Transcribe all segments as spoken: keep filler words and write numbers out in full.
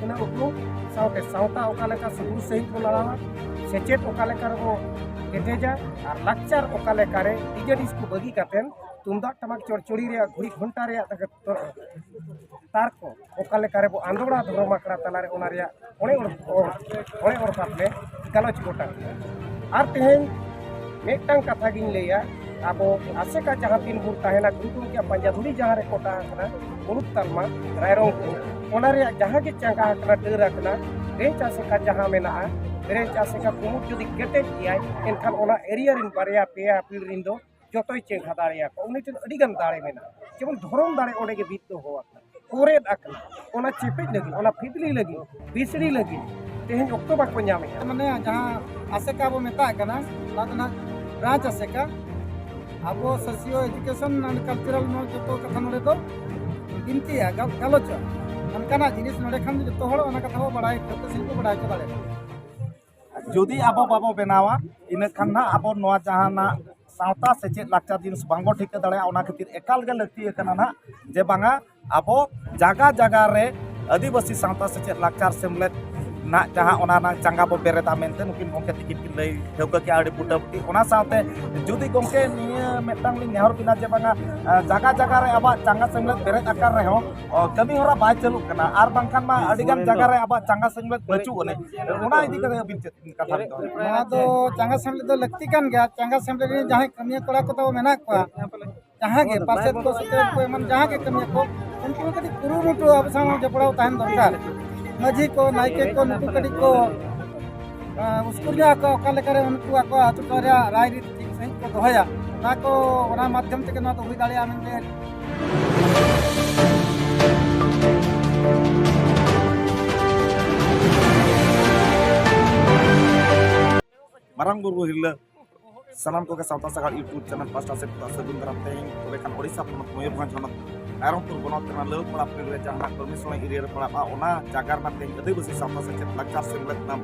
ᱚᱱᱟ ᱩᱯᱨᱩᱢ ᱥᱟᱶᱛᱮ ᱥᱟᱶᱛᱟ ᱚᱠᱟ ᱞᱮᱠᱟ ᱥᱩᱜᱩᱲ ᱥᱟᱺᱦᱤᱡ ᱵᱚ ᱞᱟᱲᱟᱣᱟ, ᱥᱮᱪᱮᱫ ᱚᱠᱟ ᱞᱮᱠᱟ ᱨᱮᱵᱚ ᱠᱮᱴᱮᱡᱟ, ᱟᱨ ᱞᱟᱠᱪᱟᱨ ᱚᱠᱟ ᱞᱮᱠᱟᱨᱮ ᱰᱤᱡᱮ ᱰᱤᱥᱠᱳ ᱵᱟᱹᱜᱤ ᱠᱟᱛᱮᱱ ᱛᱩᱢᱫᱟᱜ ᱴᱟᱢᱟᱠ ᱪᱚᱲᱪᱚᱲᱤ ᱨᱮᱭᱟᱜ ᱜᱷᱩᱲᱤ ᱜᱷᱚᱱᱴᱟ ᱨᱮᱭᱟᱜ ᱛᱟᱨ ᱠᱚ ᱚᱠᱟ ᱞᱮᱠᱟ ᱨᱮᱵᱚ ᱟᱸᱫᱳᱲᱟ ᱫᱷᱚᱨᱚᱢ ᱟᱠᱷᱲᱟ ᱛᱟᱞᱟᱨᱮ ᱚᱱᱟ ᱨᱮᱭᱟᱜ ᱚᱬᱮ ᱚᱬ-, ᱚᱬ-, ᱚᱬᱮ ᱚᱬᱠᱟᱛ ᱞᱮ ᱜᱟᱞᱚᱪ ᱜᱚᱴᱟ ᱠᱮᱫᱟ᱾ ᱟᱨ ᱛᱮᱦᱮᱧ ᱢᱤᱫᱴᱟᱝ ᱠᱟᱛᱷᱟ ᱜᱤᱧ ᱞᱟᱹᱭᱟ, ᱟᱵᱚ ᱟᱥᱮᱠᱟ ᱡᱟᱦᱟᱸ ᱛᱤᱱ ᱵᱷᱳᱨ ᱛᱟᱦᱮᱱᱟ, ᱜᱩᱨᱩ ᱜᱚᱢᱠᱮᱭᱟᱜ ᱯᱟᱸᱡᱟ ᱫᱷᱩᱲᱤ ᱡᱟᱦᱟᱸ ᱨᱮ ᱠᱚᱴᱟ ᱟᱠᱟᱱᱟ, ᱢᱩᱲᱩᱫ ᱛᱟᱞᱢᱟ ᱨᱟᱭᱨᱚᱝᱯᱩᱨ, ᱚᱱᱟ ᱨᱮᱭᱟᱜ ᱡᱟᱦᱟᱸ ᱜᱮ ᱪᱟᱸᱜᱟ ᱟᱠᱟᱱᱟ, ᱰᱟᱹᱨ ᱟᱠᱟᱱᱟ, ᱵᱨᱮᱧᱪ ᱟᱥᱮᱠᱟ ᱡᱟᱦᱟᱸ ᱢᱮᱱᱟᱜᱼᱟ, ᱵᱨᱮᱧᱪ ᱟᱥᱮᱠᱟ ᱠᱩᱢᱩᱴ ᱡᱩᱫᱤ ᱠᱮᱴᱮᱡ ᱜᱮᱭᱟᱭ, ᱮᱱᱠᱷᱟᱱ ᱚᱱᱟ ᱮᱨᱤᱭᱟ ᱨᱮᱱ ᱵᱟᱨᱭᱟ ᱯᱮᱭᱟ ᱯᱤᱲ ᱨᱮᱱ ᱫᱚ ᱡᱚᱛᱚᱭ ᱪᱮᱸᱜᱷᱟ ᱫᱟᱲᱮᱭᱟᱠᱚᱣᱟ᱾ ᱩᱱᱤ ᱴᱷᱮᱱ ᱟᱹᱰᱤ ᱜᱟᱱ ᱫᱟᱲᱮ ᱢᱮᱱᱟᱜᱼᱟ, ᱡᱮᱢᱚᱱ ᱫᱷᱚᱨᱚᱢ ᱫᱟᱲᱮ ᱚᱸᱰᱮ ᱜᱮ ᱵᱤᱫᱽᱫᱷᱚ ᱦᱚ ᱟᱠᱟᱱᱟ, ᱠᱚᱨᱮᱫ ᱟᱠᱟᱱᱟ, ᱚᱱᱟ ᱪᱮᱯᱮᱡ ᱞᱟᱹᱜᱤᱫ, ᱚᱱᱟ ᱯᱷᱤᱫᱽᱞᱤ ᱞᱟᱹᱜᱤᱫ, ᱵᱤᱥᱲᱤ ᱞᱟᱹᱜᱤᱫ ᱛᱮᱦᱮᱧ ᱚᱠᱛᱚ ᱵᱟᱠᱚ ᱧᱟᱢᱮᱫᱼᱟ᱾ ᱢᱟᱱᱮ ᱡᱟᱦᱟᱸ ᱟᱥᱮᱠᱟ ᱵᱚ ᱢᱮᱛᱟᱜ ᱠᱟᱱᱟ, ᱚᱱᱟ ᱫᱚ ᱱᱟᱦᱟᱜ ᱵᱨᱟᱧᱪ ᱟᱥᱮᱠᱟ᱾ ᱟᱵᱚ ᱥᱳᱥᱤᱭᱳ ᱮᱡᱩᱠᱮᱥᱚᱱ and ᱠᱟᱞᱪᱟᱨᱟᱞ ᱱᱚᱣᱟ ᱡᱚᱛᱚ ᱠᱟᱛᱷᱟ ᱱᱚᱰᱮ ᱫᱚ ᱵᱤᱱᱛᱤᱜᱼᱟ, ᱜᱟᱞ-, ᱜᱟᱞᱚᱪᱚᱜᱼᱟ᱾ ᱚᱱᱠᱟᱱᱟᱜ ᱡᱤᱱᱤᱥ ᱱᱚᱰᱮ ᱠᱷᱟᱱ ᱡᱚᱛᱚ ᱦᱚᱲ ᱚᱱᱟ ᱠᱟᱛᱷᱟ ᱵᱚ ᱵᱟᱲᱟᱭ, ᱡᱚᱛᱚ ᱥᱮᱫ ᱠᱚ ᱵᱟᱲᱟᱭ ᱦᱚᱪᱚ ᱫᱟᱲᱮᱭᱟᱜᱼᱟ᱾ ᱡᱩᱫᱤ ᱟᱵᱚ ᱵᱟᱵᱚ ᱵᱮᱱᱟᱣᱟ, ᱤᱱᱟᱹ ᱠᱷᱟᱱ ᱱᱟᱦᱟᱜ ᱟᱵᱚ ᱱᱚᱣᱟ ᱡᱟᱦᱟᱱᱟᱜ ᱥᱟᱶᱛᱟ ᱥᱮᱪᱮᱫ ᱞᱟᱠᱪᱟᱨ ᱡᱤᱱᱤᱥ ᱵᱟᱝᱵᱚ ᱴᱷᱤᱠᱟᱹ ᱫᱟᱲᱮᱭᱟᱜᱼᱟ᱾ ᱚᱱᱟ ᱠᱷᱟᱹᱛᱤᱨ ᱮᱠᱟᱞ ᱜᱮ ᱞᱟᱹᱠᱛᱤ ᱠᱟᱱᱟ ᱱᱟᱦᱟᱜ ᱡᱮ ᱵᱟᱝᱟ ᱟᱵᱚ ᱡᱟᱭᱜᱟ ᱡᱟᱭᱜᱟ ᱨᱮ ᱟᱹᱫᱤᱵᱟᱹᱥᱤ ᱥᱟᱶᱛᱟ ᱥᱮᱪᱮᱫ ᱞᱟᱠᱪᱟᱨ ᱥᱮᱢᱞᱮᱫ ᱱᱟᱦᱟᱜ ᱡᱟᱦᱟᱸ ᱚᱱᱟ ᱱᱟᱦᱟᱜ ᱪᱟᱸᱜᱟ ᱵᱚ ᱵᱮᱨᱮᱫᱟ ᱢᱮᱱᱛᱮ ᱱᱩᱠᱤᱱ ᱜᱚᱢᱠᱮ ᱛᱤᱠᱤᱱ ᱠᱤᱱ ᱞᱟᱹᱭ ᱴᱷᱟᱹᱣᱠᱟᱹ ᱠᱮᱜᱼᱟ ᱟᱹᱰᱤ ᱵᱩᱴᱟᱹ ᱵᱩᱴᱤ᱾ ᱚᱱᱟ ᱥᱟᱶᱛᱮ ᱡᱩᱫᱤ ᱜᱚᱢᱠᱮ ᱱᱤᱭᱟᱹ ᱢᱤᱫᱴᱟᱝ ᱞᱤᱧ ᱱᱮᱦᱚᱨ ᱵᱤᱱᱟ ᱡᱮ ᱵᱟᱝᱟ, ᱟ, ᱡᱟᱭᱜᱟ ᱡᱟᱭᱜᱟ ᱨᱮ ᱟᱵᱚᱣᱟᱜ ᱪᱟᱸᱜᱟ ᱥᱮᱢᱞᱮᱫ ᱵᱮᱨᱮᱫ ᱟᱠᱟᱱ ᱨᱮᱦᱚᱸ, ᱚ, ᱠᱟᱹᱢᱤ ᱦᱚᱨᱟ ᱵᱟᱭ ᱪᱟᱹᱞᱩᱜ ᱠᱟᱱᱟ, ᱟᱨ ᱵᱟᱝᱠᱷᱟᱱ ᱢᱟ ᱟᱹᱰᱤ ᱜᱟᱱ ᱡᱟᱭᱜᱟ ᱨᱮ ᱟᱵᱚᱣᱟᱜ ᱪᱟᱸᱜᱟ ᱥᱮᱢᱞᱮᱫ ᱵᱟᱹᱪᱩᱜ ᱟᱹᱱᱤᱡ᱾ ᱚᱱᱟ ᱤᱫᱤ ᱠᱟᱛᱮ ᱟᱹᱵᱤᱱ ᱪᱮᱫ ᱠᱟᱛᱷᱟ ᱵᱤᱱ ᱫᱚᱦᱚᱭᱟ? ᱱᱚᱣᱟ ᱫᱚ ᱪᱟᱸᱜᱟ ᱥᱮᱢᱞᱮᱫ ᱫᱚ ᱞᱟᱹᱠᱛᱤ ᱠᱟᱱ ᱜᱮᱭᱟ᱾ ᱪᱟᱸᱜᱟ ᱥᱮᱢᱞᱮᱫ ᱨᱮᱱ ᱡᱟᱦᱟᱸᱭ ᱠᱟᱹᱢᱤᱭᱟᱹ ᱠᱚᱲᱟ ᱠᱚᱫᱚ ᱢᱮᱱᱟᱜ ᱠᱚᱣᱟ, ᱡᱟᱦᱟᱸ ᱜᱮ ᱯᱟᱨᱥᱮᱛ ᱠᱚ, ᱥᱮᱪᱮᱫ ᱠᱚ, ᱮᱢᱟᱱ ᱡᱟᱦᱟᱸ ᱜᱮ ᱠᱟᱹᱢᱤᱭᱟᱹ ᱠᱚ, ᱩᱱᱠᱩ ᱠᱟᱹᱴᱤᱡ ᱠᱩᱨᱩᱢᱩᱴᱩ ᱟᱵᱚ ᱥᱟᱶ ᱡᱚᱯᱲᱟᱣ ᱛᱟᱦᱮᱱ ᱫᱚᱨᱠᱟᱨ᱾ ᱢᱟᱹᱡᱷᱤ ᱠᱚ, ᱱᱟᱭᱠᱮ ᱠᱚ, ᱱᱩᱠᱩ ᱠᱟᱹᱴᱤᱡ ᱠᱚ, ᱟᱸ, ᱩᱥᱠᱩᱨ ᱧᱚᱜ ᱟᱠᱚ, ᱚᱠᱟ ᱞᱮᱠᱟᱨᱮ ᱩᱱᱠᱩ ᱟᱠᱚᱣᱟᱜ ᱟᱹᱛᱩ ᱴᱚᱞᱟ ᱨᱮᱭᱟᱜ ᱨᱟᱭᱨᱤᱛ ᱴᱷᱤᱠ ᱥᱟᱺᱦᱤᱡ ᱠᱚ ᱫᱚᱦᱚᱭᱟ, ᱚᱱᱟ ᱠᱚ, ᱚᱱᱟ ᱢᱟᱫᱽᱫᱷᱚᱢ ᱛᱮᱜᱮ ᱱᱚᱣᱟ ᱫᱚ ᱦᱩᱭ ᱫᱟᱲᱮᱭᱟᱜᱼᱟ ᱢᱮᱱᱛᱮ᱾ ᱢᱟᱨᱟᱝ ᱵᱩᱨᱩ ᱦᱤᱨᱞᱟᱹ ᱥᱟᱱᱟᱢ ᱠᱚᱜᱮ ᱥᱟᱶᱛᱟ ᱥᱟᱜᱟᱲ YouTube channel ᱯᱟᱦᱴᱟ ᱥᱮᱫ ᱠᱷᱚᱱᱟᱜ ᱥᱟᱹᱜᱩᱱ ᱫᱟᱨᱟᱢ᱾ ᱛᱮᱦᱮᱧ ᱛᱚᱵᱮ ᱠᱷᱟᱱ ᱳᱰᱤᱥᱟ ᱯᱚᱱᱚᱛ ᱢᱚᱭᱩᱨᱵᱷᱚᱸᱡᱽ ᱦᱚᱱᱚᱛ ᱨᱟᱭᱨᱚᱝᱯᱩᱨ ᱵᱚᱱᱚᱛ ᱨᱮᱱᱟᱜ ᱞᱟᱹᱣᱯᱟᱲᱟ ᱯᱤᱲ ᱨᱮ ᱡᱟᱦᱟᱸ ᱠᱚᱨᱢᱤᱥᱚᱬᱟ ᱮᱨᱤᱭᱟ ᱨᱮ ᱯᱟᱲᱟᱜᱼᱟ, ᱚᱱᱟ ᱡᱟᱭᱜᱟ ᱨᱮᱱᱟᱜ ᱛᱮᱦᱮᱧ ᱟᱹᱫᱤᱵᱟᱹᱥᱤ ᱥᱟᱶᱛᱟ ᱥᱮᱪᱮᱫ ᱞᱟᱠᱪᱟᱨ ᱥᱮᱢᱞᱮᱫ ᱨᱮᱱᱟᱜ,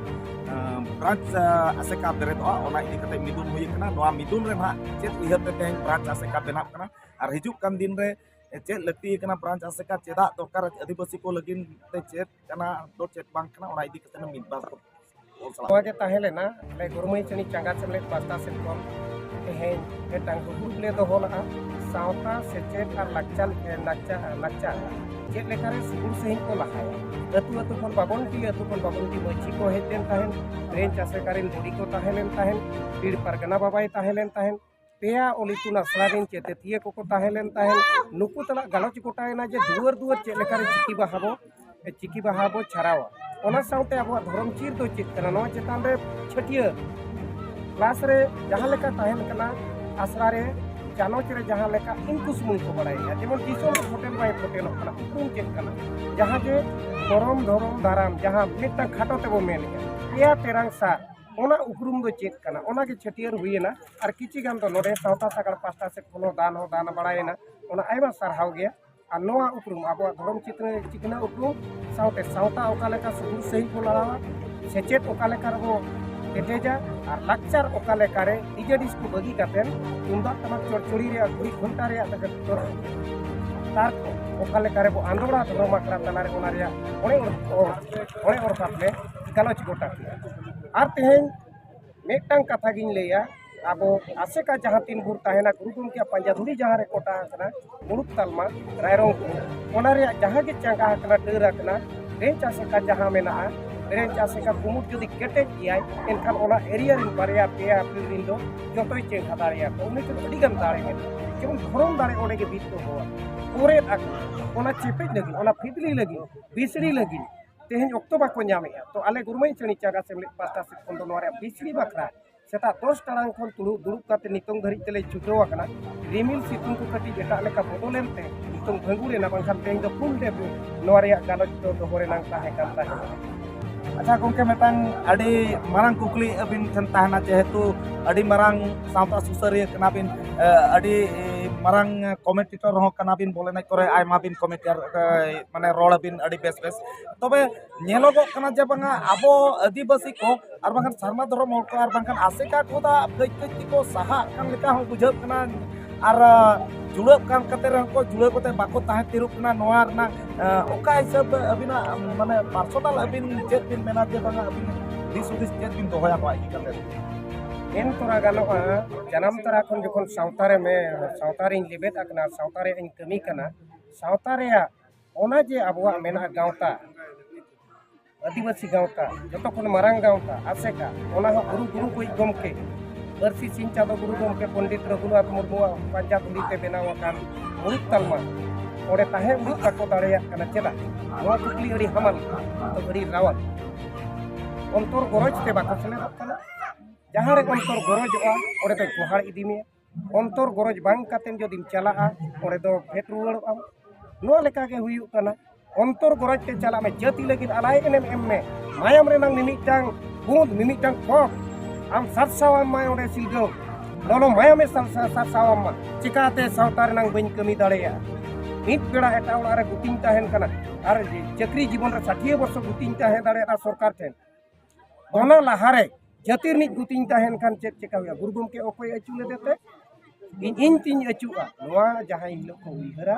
ᱟᱸ, ᱵᱨᱟᱧᱪ, ᱟᱸ, ᱟᱥᱮᱠᱟ ᱵᱮᱨᱮᱫᱚᱜᱼᱟ᱾ ᱚᱱᱟ ᱤᱫᱤ ᱠᱟᱛᱮ ᱢᱤᱫᱩᱱ ᱦᱩᱭ ᱟᱠᱟᱱᱟ᱾ ᱱᱚᱣᱟ ᱢᱤᱫᱩᱱ ᱨᱮ ᱱᱟᱦᱟᱜ ᱪᱮᱫ ᱩᱭᱦᱟᱹᱨ ᱛᱮ ᱛᱮᱦᱮᱧ ᱵᱨᱟᱧᱪ ᱟᱥᱮᱠᱟ ᱵᱮᱱᱟᱜ ᱠᱟᱱᱟ ᱟᱨ ᱦᱤᱡᱩᱜ ᱠᱟᱱ ᱫᱤᱱ ᱨᱮ ᱪᱮᱫ ᱞᱟᱹᱠᱛᱤ ᱠᱟᱱᱟ, ᱵᱨᱟᱧᱪ ᱟᱥᱮᱠᱟ ᱪᱮᱫᱟᱜ ᱫᱚᱨᱠᱟᱨ, ᱟᱹᱫᱤᱵᱟᱹᱥᱤ ᱠᱚ ᱞᱟᱹᱜᱤᱫ ᱛᱮ ᱪᱮᱫ ᱠᱟᱱᱟ, ᱫᱚ ᱪᱮᱫ ᱵᱟᱝ ᱠᱟᱱᱟ, ᱚᱱᱟ ᱤᱫᱤ ᱠᱟᱛᱮ ᱢᱤᱫ ᱵᱟᱨ ᱠᱚ ᱚᱞ ᱥᱟᱞᱟᱜ᱾ ᱱᱚᱣᱟ ᱜᱮ ᱛᱟᱦᱮᱸ ᱞᱮᱱᱟ ᱟᱞᱮ ᱜᱩᱨᱢᱟᱹᱭ ᱪᱟᱹᱱᱤ ᱪᱟᱸᱜᱟ ᱥᱮᱢᱞᱮᱫ ᱯᱟᱥᱴᱟ ᱥᱮᱫ ᱠᱷᱚᱱ ᱛᱮᱦᱮᱧ ᱢᱤᱫᱴᱟᱝ ᱫᱩᱯᱲᱩᱵ ᱞᱮ ᱫᱚᱦᱚ ᱞᱮᱫᱼᱟ᱾ ᱥᱟᱶᱛᱟ, ᱥᱮᱪᱮᱫ ᱟᱨ ᱞᱟᱠᱪᱟᱨ, ᱮ, ᱞᱟᱠᱪᱟᱨ, ᱞᱟᱠᱪᱟᱨ ᱪᱮᱫ ᱞᱮᱠᱟᱨᱮ ᱥᱩᱜᱩᱲ ᱥᱟᱺᱦᱤᱡ ᱠᱚ ᱞᱟᱦᱟᱭᱟ᱾ ᱟᱹᱛᱩ ᱟᱹᱛᱩ ᱠᱷᱚᱱ ᱵᱟᱵᱚᱱ ᱴᱤ, ᱟᱹᱛᱩ ᱠᱷᱚᱱ ᱵᱟᱵᱚᱱ ᱴᱤ ᱢᱟᱹᱡᱷᱤ ᱠᱚ ᱦᱮᱡ ᱞᱮᱱ ᱛᱟᱦᱮᱸᱫ, ᱵᱨᱟᱧᱪ ᱟᱥᱮᱠᱟ ᱨᱮᱱ ᱵᱩᱰᱤ ᱠᱚ ᱛᱟᱦᱮᱸ ᱞᱮᱱ ᱛᱟᱦᱮᱸᱫ, ᱯᱤᱲ ᱯᱟᱨᱜᱟᱱᱟ ᱵᱟᱵᱟᱭ ᱛᱟᱦᱮᱸ ᱞᱮᱱ ᱛᱟᱦᱮᱸᱫ, ᱯᱮᱭᱟ ᱚᱞ ᱤᱛᱩᱱ ᱟᱥᱲᱟ ᱨᱮᱱ ᱪᱮᱛᱮᱛᱤᱭᱟᱹ ᱠᱚᱠᱚ ᱛᱟᱦᱮᱸ ᱞᱮᱱ ᱛᱟᱦᱮᱸᱫ᱾ ᱱᱩᱠᱩ ᱥᱟᱞᱟᱜ ᱜᱟᱞᱚᱪ ᱜᱚᱴᱟᱭᱮᱱᱟ ᱡᱮ ᱫᱩᱣᱟᱹᱨ ᱫᱩᱣᱟᱹᱨ ᱪᱮᱫ ᱞᱮᱠᱟᱨᱮ ᱪᱤᱠᱤ ᱵᱟᱦᱟ ᱵᱚ, ᱪᱤᱠᱤ ᱵᱟᱦᱟ ᱵᱚ ᱪᱷᱟᱨᱟᱣᱟ᱾ ᱚᱱᱟ ᱥᱟᱶᱛᱮ ᱟᱵᱚᱣᱟᱜ ᱫᱷᱚᱨᱚᱢ ᱪᱤᱨ ᱫᱚ ᱪᱮᱫ ᱠᱟᱱᱟ, ᱱᱚᱣᱟ ᱪᱮᱛᱟᱱ ᱨᱮ ᱪᱷᱟᱹᱴᱭᱟᱹᱨ ᱠᱞᱟᱥ ᱨᱮ ᱡᱟᱦᱟᱸ ᱞᱮᱠᱟ ᱛᱟᱦᱮᱱ ᱠᱟᱱᱟ, ᱟᱥᱲᱟ ᱨᱮ ᱪᱟᱱᱚᱪ ᱨᱮ ᱡᱟᱦᱟᱸ ᱞᱮᱠᱟ ᱤᱱᱠᱩ ᱥᱩᱢᱩᱝ ᱠᱚ ᱵᱟᱲᱟᱭᱟ, ᱡᱮᱢᱚᱱ ᱫᱤᱥᱚᱢ ᱨᱮ ᱯᱷᱚᱴᱮᱞ ᱵᱟᱭ ᱯᱷᱚᱴᱮᱞᱚᱜ ᱠᱟᱱᱟ, ᱩᱯᱨᱩᱢ ᱪᱮᱫ ᱠᱟᱱᱟ, ᱡᱟᱦᱟᱸ ᱡᱮ ᱫᱷᱚᱨᱚᱢ, ᱫᱷᱚᱨᱚᱢ ᱫᱷᱟᱨᱟᱢ, ᱡᱟᱦᱟᱸ ᱢᱤᱫᱴᱟᱝ ᱠᱷᱟᱴᱚ ᱛᱮᱵᱚ ᱢᱮᱱᱮᱫᱼᱟ, ᱯᱮᱭᱟ ᱛᱮᱨᱟᱝ ᱥᱟᱨ, ᱚᱱᱟ ᱩᱯᱨᱩᱢ ᱫᱚ ᱪᱮᱫ ᱠᱟᱱᱟ, ᱚᱱᱟᱜᱮ ᱪᱷᱟᱹᱴᱭᱟᱹᱨ ᱦᱩᱭᱮᱱᱟ᱾ ᱟᱨ ᱠᱤᱪᱷᱤ ᱜᱟᱱ ᱫᱚ ᱱᱚᱰᱮ ᱥᱟᱶᱛᱟ ᱥᱟᱜᱟᱲ ᱯᱟᱥᱴᱟ ᱥᱮᱫ ᱠᱷᱚᱱ ᱦᱚᱸ ᱫᱟᱱ ᱦᱚᱸ ᱫᱟᱱ ᱵᱟᱲᱟᱭᱮᱱᱟ, ᱚᱱᱟ ᱟᱭᱢᱟ ᱥᱟᱨᱦᱟᱣ ᱜᱮ᱾ ᱟᱨ ᱱᱚᱣᱟ ᱩᱯᱨᱩᱢ, ᱟᱵᱚᱣᱟᱜ ᱫᱷᱚᱨᱚᱢ ᱪᱤᱛᱟᱹ, ᱪᱤᱠᱤᱱᱟᱹ ᱩᱯᱨᱩᱢ ᱥᱟᱶᱛᱮ ᱥᱟᱶᱛᱟ ᱚᱠᱟ ᱞᱮᱠᱟ ᱥᱩᱜᱩᱲ ᱥᱟᱺᱦᱤᱡ ᱵᱚ ᱞᱟᱲᱟᱣᱟ, ᱥᱮᱪᱮᱫ ᱚᱠᱟ ᱞᱮᱠᱟ ᱨᱮᱵᱚ ᱠᱮᱴᱮᱡᱟ, ᱟᱨ ᱞᱟᱠᱪᱟᱨ ᱚᱠᱟ ᱞᱮᱠᱟᱨᱮ ᱰᱤᱡᱮ ᱰᱤᱥᱠᱳ ᱵᱟᱹᱜᱤ ᱠᱟᱛᱮ ᱛᱩᱢᱫᱟᱜ ᱴᱟᱢᱟᱠ ᱪᱚᱲᱪᱚᱲᱤ ᱨᱮᱭᱟᱜ ᱜᱷᱩᱲᱤ ᱜᱷᱚᱱᱴᱟ ᱨᱮᱭᱟᱜ ᱛᱟᱨ ᱠᱚ ᱚᱠᱟ ᱞᱮᱠᱟᱨᱮ ᱵᱚ ᱟᱸᱫᱳᱲᱟ ᱫᱷᱚᱨᱚᱢ ᱟᱠᱷᱲᱟ ᱛᱟᱞᱟᱨᱮ, ᱚᱱᱟ ᱨᱮᱭᱟᱜ ᱚᱬᱮ ᱚᱬ-, ᱚᱬᱮ ᱚᱬᱯᱟᱛ ᱞᱮ ᱜᱟᱞᱚᱪ ᱜᱚᱴᱟ ᱠᱮᱫᱟ᱾ ᱟᱨ ᱛᱮᱦᱮᱧ ᱢᱤᱫᱴᱟᱝ ᱠᱟᱛᱷᱟ ᱜᱤᱧ ᱞᱟᱹᱭᱟ, ᱟᱵᱚ ᱟᱥᱮᱠᱟ ᱡᱟᱦᱟᱸ ᱛᱤᱱ ᱵᱷᱳᱨ ᱛᱟᱦᱮᱱᱟ, ᱜᱩᱨᱩ ᱜᱚᱢᱠᱮᱭᱟᱜ ᱯᱟᱸᱡᱟ ᱫᱷᱩᱲᱤ ᱡᱟᱦᱟᱸ ᱨᱮ ᱠᱚᱴᱟ ᱟᱠᱟᱱᱟ, ᱢᱩᱲᱩᱫ ᱛᱟᱞᱢᱟ ᱨᱟᱭᱨᱚᱝᱯᱩᱨ, ᱚᱱᱟ ᱨᱮᱭᱟᱜ ᱡᱟᱦᱟᱸ ᱜᱮ ᱪᱟᱸᱜᱟ ᱟᱠᱟᱱᱟ, ᱰᱟᱹᱨ ᱟᱠᱟᱱᱟ, ᱵᱨᱟᱧᱪ ᱟᱥᱮᱠᱟ ᱡᱟᱦᱟᱸ ᱢᱮᱱᱟᱜᱼᱟ, ᱵᱨᱟᱧᱪ ᱟᱥᱮᱠᱟ ᱠᱩᱢᱩᱴ ᱡᱩᱫᱤ ᱠᱮᱴᱮᱡ ᱜᱮᱭᱟᱭ, ᱮᱱᱠᱷᱟᱱ ᱚᱱᱟ ᱮᱨᱤᱭᱟ ᱨᱮᱱ ᱵᱟᱨᱭᱟ ᱯᱮᱭᱟ ᱯᱤᱲ ᱨᱮᱱ ᱫᱚ ᱡᱚᱛᱚᱭ ᱪᱮᱸᱜᱷᱟ ᱫᱟᱲᱮᱭᱟᱠᱚᱣᱟ᱾ ᱩᱱᱤ ᱴᱷᱮᱱ ᱟᱹᱰᱤ ᱜᱟᱱ ᱫᱟᱲᱮ ᱢᱮᱱᱟᱜᱼᱟ᱾ ᱡᱮᱢᱚᱱ ᱫᱷᱚᱨᱚᱢ ᱫᱟᱲᱮ ᱚᱸᱰᱮ ᱜᱮ ᱵᱤᱫ ᱫᱚᱦᱚᱣᱟ᱾ ᱯᱚᱨᱮᱫ ᱟᱠᱚ, ᱚᱱᱟ ᱪᱮᱯᱮᱡ ᱞᱟᱹᱜᱤᱫ, ᱚᱱᱟ ᱯᱷᱤᱫᱽᱞᱤ ᱞᱟᱹᱜᱤᱫ, ᱵᱤᱥᱲᱤ ᱞᱟᱹᱜᱤᱫ ᱛᱮᱦᱮᱧ ᱚᱠᱛᱚ ᱵᱟᱠᱚ ᱧᱟᱢᱮᱫᱼᱟ᱾ ᱛᱚ ᱟᱞᱮ ᱜᱩᱨᱢᱟᱹᱭ ᱪᱟᱹᱱᱤ ᱪᱟᱸᱜᱟ ᱥᱮᱢᱞᱮᱫ ᱯᱟᱥᱴᱟ ᱥᱮᱫ ᱠᱷᱚᱱ ᱫᱚ ᱱᱚᱣᱟ ᱨᱮᱭᱟᱜ ᱵᱤᱥᱲᱤ ᱵᱟᱠᱷᱨᱟ ᱥᱮᱛᱟᱜ ᱫᱚᱥ ᱴᱟᱲᱟᱝ ᱠᱷᱚᱱ ᱫᱩᱲᱩᱵ, ᱫᱩᱲᱩᱵ ᱠᱟᱛᱮ ᱱᱤᱛᱚᱝ ᱫᱷᱟᱹᱨᱤᱡ ᱛᱮᱞᱮ ᱪᱷᱩᱴᱟᱹᱣ ᱟᱠᱟᱱᱟ᱾ ᱨᱤᱢᱤᱞ ᱥᱤᱛᱩᱝ ᱠᱚ ᱠᱟᱹᱴᱤᱡ ᱮᱴᱟᱜ ᱞᱮᱠᱟ ᱵᱚᱫᱚᱞ ᱮᱱᱛᱮ ᱱᱤᱛᱚᱝ ᱵᱷᱟᱹᱜᱩᱲ ᱮᱱᱟ, ᱵᱟᱝᱠᱷᱟᱱ ᱛᱮᱦᱮᱧ ᱫᱚ ᱯᱷᱩᱞ ᱰᱮ ᱱᱚᱣᱟ ᱨᱮᱭᱟᱜ ᱜᱟᱞᱚᱪ ᱫᱚ ᱫᱚᱦᱚ ᱨᱮᱱᱟᱝ ᱛᱟᱦᱮᱸ ᱠᱟᱱ ᱛᱟᱦᱮᱸᱫ᱾ ᱟᱪᱪᱷᱟ ᱜᱚᱢᱠᱮ, ᱢᱤᱫᱴᱟᱝ ᱟᱹᱰᱤ ᱢᱟᱨᱟᱝ ᱠᱩᱠᱞᱤ ᱟᱹᱵᱤᱱ ᱴᱷᱮᱱ ᱛᱟᱦᱮᱱᱟ, ᱡᱮᱦᱮᱛᱩ ᱟᱹᱰᱤ ᱢᱟᱨᱟᱝ ᱥᱟᱶᱛᱟ ᱥᱩᱥᱟᱹᱨᱤᱭᱟᱹ ᱠᱟᱱᱟᱵᱤᱱ, ᱮ, ᱟᱹᱰᱤ ᱢᱟᱨᱟᱝ ᱠᱚᱢᱮᱱᱴᱮᱴᱚᱨ ᱦᱚᱸ ᱠᱟᱱᱟᱵᱤᱱ, ᱵᱚᱞ ᱮᱱᱮᱡ ᱠᱚᱨᱮ ᱟᱭᱢᱟ ᱵᱤᱱ ᱠᱚᱢᱮᱱᱴ, ᱮ, ᱢᱟᱱᱮ ᱨᱚᱲ ᱟᱹᱵᱤᱱ ᱟᱹᱰᱤ ᱵᱮᱥ ᱵᱮᱥ᱾ ᱛᱚᱵᱮ ᱧᱮᱞᱚᱜᱚᱜ ᱠᱟᱱᱟ ᱡᱮ ᱵᱟᱝᱟ ᱟᱵᱚ ᱟᱹᱫᱤᱵᱟᱹᱥᱤ ᱠᱚ ᱟᱨ ᱵᱟᱝᱠᱷᱟᱱ ᱥᱟᱨᱱᱟ ᱫᱷᱚᱨᱚᱢ ᱦᱚᱲ ᱠᱚ ᱟᱨ ᱵᱟᱝᱠᱷᱟᱱ ᱟᱥᱮᱠᱟ ᱠᱚ ᱫᱚ ᱠᱟᱹᱡ ᱠᱟᱹᱡ ᱛᱮᱠᱚ ᱥᱟᱦᱟᱜ ᱠᱟᱱ ᱞᱮᱠᱟ ᱦᱚᱸ ᱵᱩᱡᱷᱟᱹᱜ ᱠᱟᱱᱟ᱾ ᱟᱨ ᱡᱩᱲᱟᱹᱜ ᱠᱟᱱ ᱠᱟᱛᱮ ᱨᱮᱦᱚᱸ ᱠᱚ ᱡᱩᱲᱟᱹᱣ ᱠᱟᱛᱮ ᱵᱟᱠᱚ ᱛᱟᱦᱮᱸ ᱛᱷᱤᱨᱚᱜ ᱠᱟᱱᱟ᱾ ᱱᱚᱣᱟ ᱨᱮᱱᱟᱜ ᱚᱠᱟ ᱦᱤᱥᱟᱹᱵ ᱟᱹᱵᱤᱱᱟᱜ ᱢᱟᱱᱮ ᱯᱟᱨᱥᱚᱱᱟᱞ ᱟᱹᱵᱤᱱ ᱪᱮᱫ ᱵᱤᱱ ᱢᱮᱱᱟ ᱡᱮ ᱵᱟᱝᱟ ᱟᱹᱵᱤᱱ ᱫᱤᱥ ᱦᱩᱫᱤᱥ ᱪᱮᱫ ᱵᱤᱱ ᱫᱚᱦᱚᱭᱟ ᱱᱚᱣᱟ ᱤᱫᱤ ᱠᱟᱛᱮ? ᱢᱮᱱ ᱛᱚᱨᱟ ᱜᱟᱱᱚᱜᱼᱟ, ᱡᱟᱱᱟᱢ ᱛᱚᱨᱟ ᱠᱷᱚᱱ ᱡᱚᱠᱷᱚᱱ ᱥᱟᱶᱛᱟ ᱨᱮ ᱢᱮ ᱥᱟᱶᱛᱟ ᱨᱮᱧ ᱞᱮᱵᱮᱫ ᱟᱠᱟᱱᱟ, ᱥᱟᱶᱛᱟ ᱨᱮᱭᱟᱜ ᱤᱧ ᱠᱟᱹᱢᱤ ᱠᱟᱱᱟ, ᱥᱟᱶᱛᱟ ᱨᱮᱭᱟᱜ ᱚᱱᱟ ᱡᱮ ᱟᱵᱚᱣᱟᱜ ᱢᱮᱱᱟᱜᱼᱟ ᱜᱟᱶᱛᱟ, ᱟᱹᱫᱤᱵᱟᱹᱥᱤ ᱜᱟᱶᱛᱟ, ᱡᱚᱛᱚ ᱠᱷᱚᱱ ᱢᱟᱨᱟᱝ ᱜᱟᱶᱛᱟ ᱟᱥᱮᱠᱟ, ᱚᱱᱟ ᱦᱚᱸ ᱜᱩᱨᱩ ᱜᱩᱨᱩ ᱜᱚᱡ ᱜᱚᱢᱠᱮ, ᱯᱟᱹᱨᱥᱤ ᱥᱤᱧ ᱪᱟᱸᱫᱚ ᱜᱩᱨᱩ ᱜᱚᱢᱠᱮ ᱯᱚᱱᱰᱤᱛ ᱨᱚᱜᱷᱩᱱᱟᱛᱷ ᱢᱩᱨᱢᱩᱣᱟᱜ ᱯᱟᱸᱡᱟ ᱫᱷᱩᱲᱤ ᱛᱮ ᱵᱮᱱᱟᱣ ᱟᱠᱟᱱ ᱢᱩᱲᱩᱫ ᱛᱟᱞᱢᱟ ᱚᱸᱰᱮ ᱛᱟᱦᱮᱸ ᱩᱰᱩᱠ ᱵᱟᱠᱚ ᱫᱟᱲᱮᱭᱟᱜ ᱠᱟᱱᱟ᱾ ᱪᱮᱫᱟᱜ? ᱱᱚᱣᱟ ᱠᱩᱠᱞᱤ ᱟᱹᱰᱤ ᱦᱟᱢᱟᱞ, ᱟᱹᱰᱤ ᱨᱟᱣᱟᱞ᱾ ᱚᱱᱛᱚᱨ ᱜᱚᱨᱚᱡᱽ ᱛᱮ ᱵᱟᱠᱚ ᱥᱮᱞᱮᱫᱚᱜ ᱠᱟᱱᱟ᱾ ᱡᱟᱦᱟᱸ ᱨᱮ ᱚᱱᱛᱚᱨ ᱜᱚᱨᱚᱡᱚᱜᱼᱟ, ᱚᱸᱰᱮ ᱫᱚ ᱜᱚᱦᱟᱲ ᱤᱫᱤ ᱢᱮᱭᱟ᱾ ᱚᱱᱛᱚᱨ ᱜᱚᱨᱚᱡᱽ ᱵᱟᱝ ᱠᱟᱛᱮᱢ ᱡᱩᱫᱤᱢ ᱪᱟᱞᱟᱜᱼᱟ, ᱚᱸᱰᱮ ᱫᱚ ᱯᱷᱮᱰ ᱨᱩᱣᱟᱹᱲᱚᱜ ᱟᱢ᱾ ᱱᱚᱣᱟ ᱞᱮᱠᱟ ᱜᱮ ᱦᱩᱭᱩᱜ ᱠᱟᱱᱟ᱾ ᱚᱱᱛᱚᱨ ᱜᱚᱨᱚᱡᱽ ᱛᱮ ᱪᱟᱞᱟᱜ ᱢᱮ, ᱡᱟᱹᱛᱤ ᱞᱟᱹᱜᱤᱫ ᱟᱞᱟᱭ ᱮᱱᱮᱢ ᱮᱢ ᱢᱮ᱾ ᱢᱟᱭᱟᱢ ᱨᱮᱱᱟᱝ ᱢᱤᱢᱤᱫᱴᱟᱝ ᱵᱩᱸᱫ, ᱢᱤᱢᱤᱫᱴᱟᱝ ᱠᱚᱯ ᱟᱢ ᱥᱟᱨᱥᱟᱣᱟᱢ ᱢᱟᱭ ᱚᱸᱰᱮ ᱥᱤᱞᱜᱟᱹᱣ᱾ ᱞᱚᱞᱚ ᱢᱟᱭᱟᱢᱮ ᱥᱟᱨᱥᱟ-, ᱥᱟᱨᱥᱟᱣᱟᱢ ᱢᱟ᱾ ᱪᱤᱠᱟᱹᱛᱮ ᱥᱟᱶᱛᱟ ᱨᱮᱱᱟᱝ ᱵᱟᱹᱧ ᱠᱟᱹᱢᱤ ᱫᱟᱲᱮᱭᱟᱜᱼᱟ? ᱢᱤᱫ ᱵᱮᱲᱟ ᱮᱴᱟᱜ ᱚᱲᱟᱜ ᱨᱮ ᱜᱩᱛᱤᱧ ᱛᱟᱦᱮᱱ ᱠᱟᱱᱟ ᱟᱨ ᱪᱟᱹᱠᱨᱤ ᱡᱤᱵᱚᱱ ᱨᱮ ᱥᱟᱴᱷᱤᱭᱟᱹ ᱵᱚᱨᱥᱚ ᱜᱩᱛᱤᱧ ᱛᱟᱦᱮᱸ ᱫᱟᱲᱮᱭᱟᱜᱼᱟ ᱥᱚᱨᱠᱟᱨ ᱴᱷᱮᱱ᱾ ᱚᱱᱟ ᱞᱟᱦᱟᱨᱮ ᱡᱟᱹᱛᱤ ᱨᱤᱱᱤᱡ ᱜᱩᱛᱤᱧ ᱛᱟᱦᱮᱱ ᱠᱷᱟᱱ ᱪᱮᱫ ᱪᱮᱠᱟ ᱦᱩᱭᱩᱜᱼᱟ? ᱜᱩᱨᱩ ᱜᱚᱢᱠᱮ ᱚᱠᱚᱭ ᱟᱹᱪᱩ ᱞᱮᱫᱮ ᱛᱮ? ᱤᱧ, ᱤᱧ ᱛᱤᱧ ᱟᱹᱪᱩᱜᱼᱟ᱾ ᱱᱚᱣᱟ ᱡᱟᱦᱟᱸ ᱦᱤᱞᱳᱜ ᱠᱚ ᱩᱭᱦᱟᱹᱨᱟ,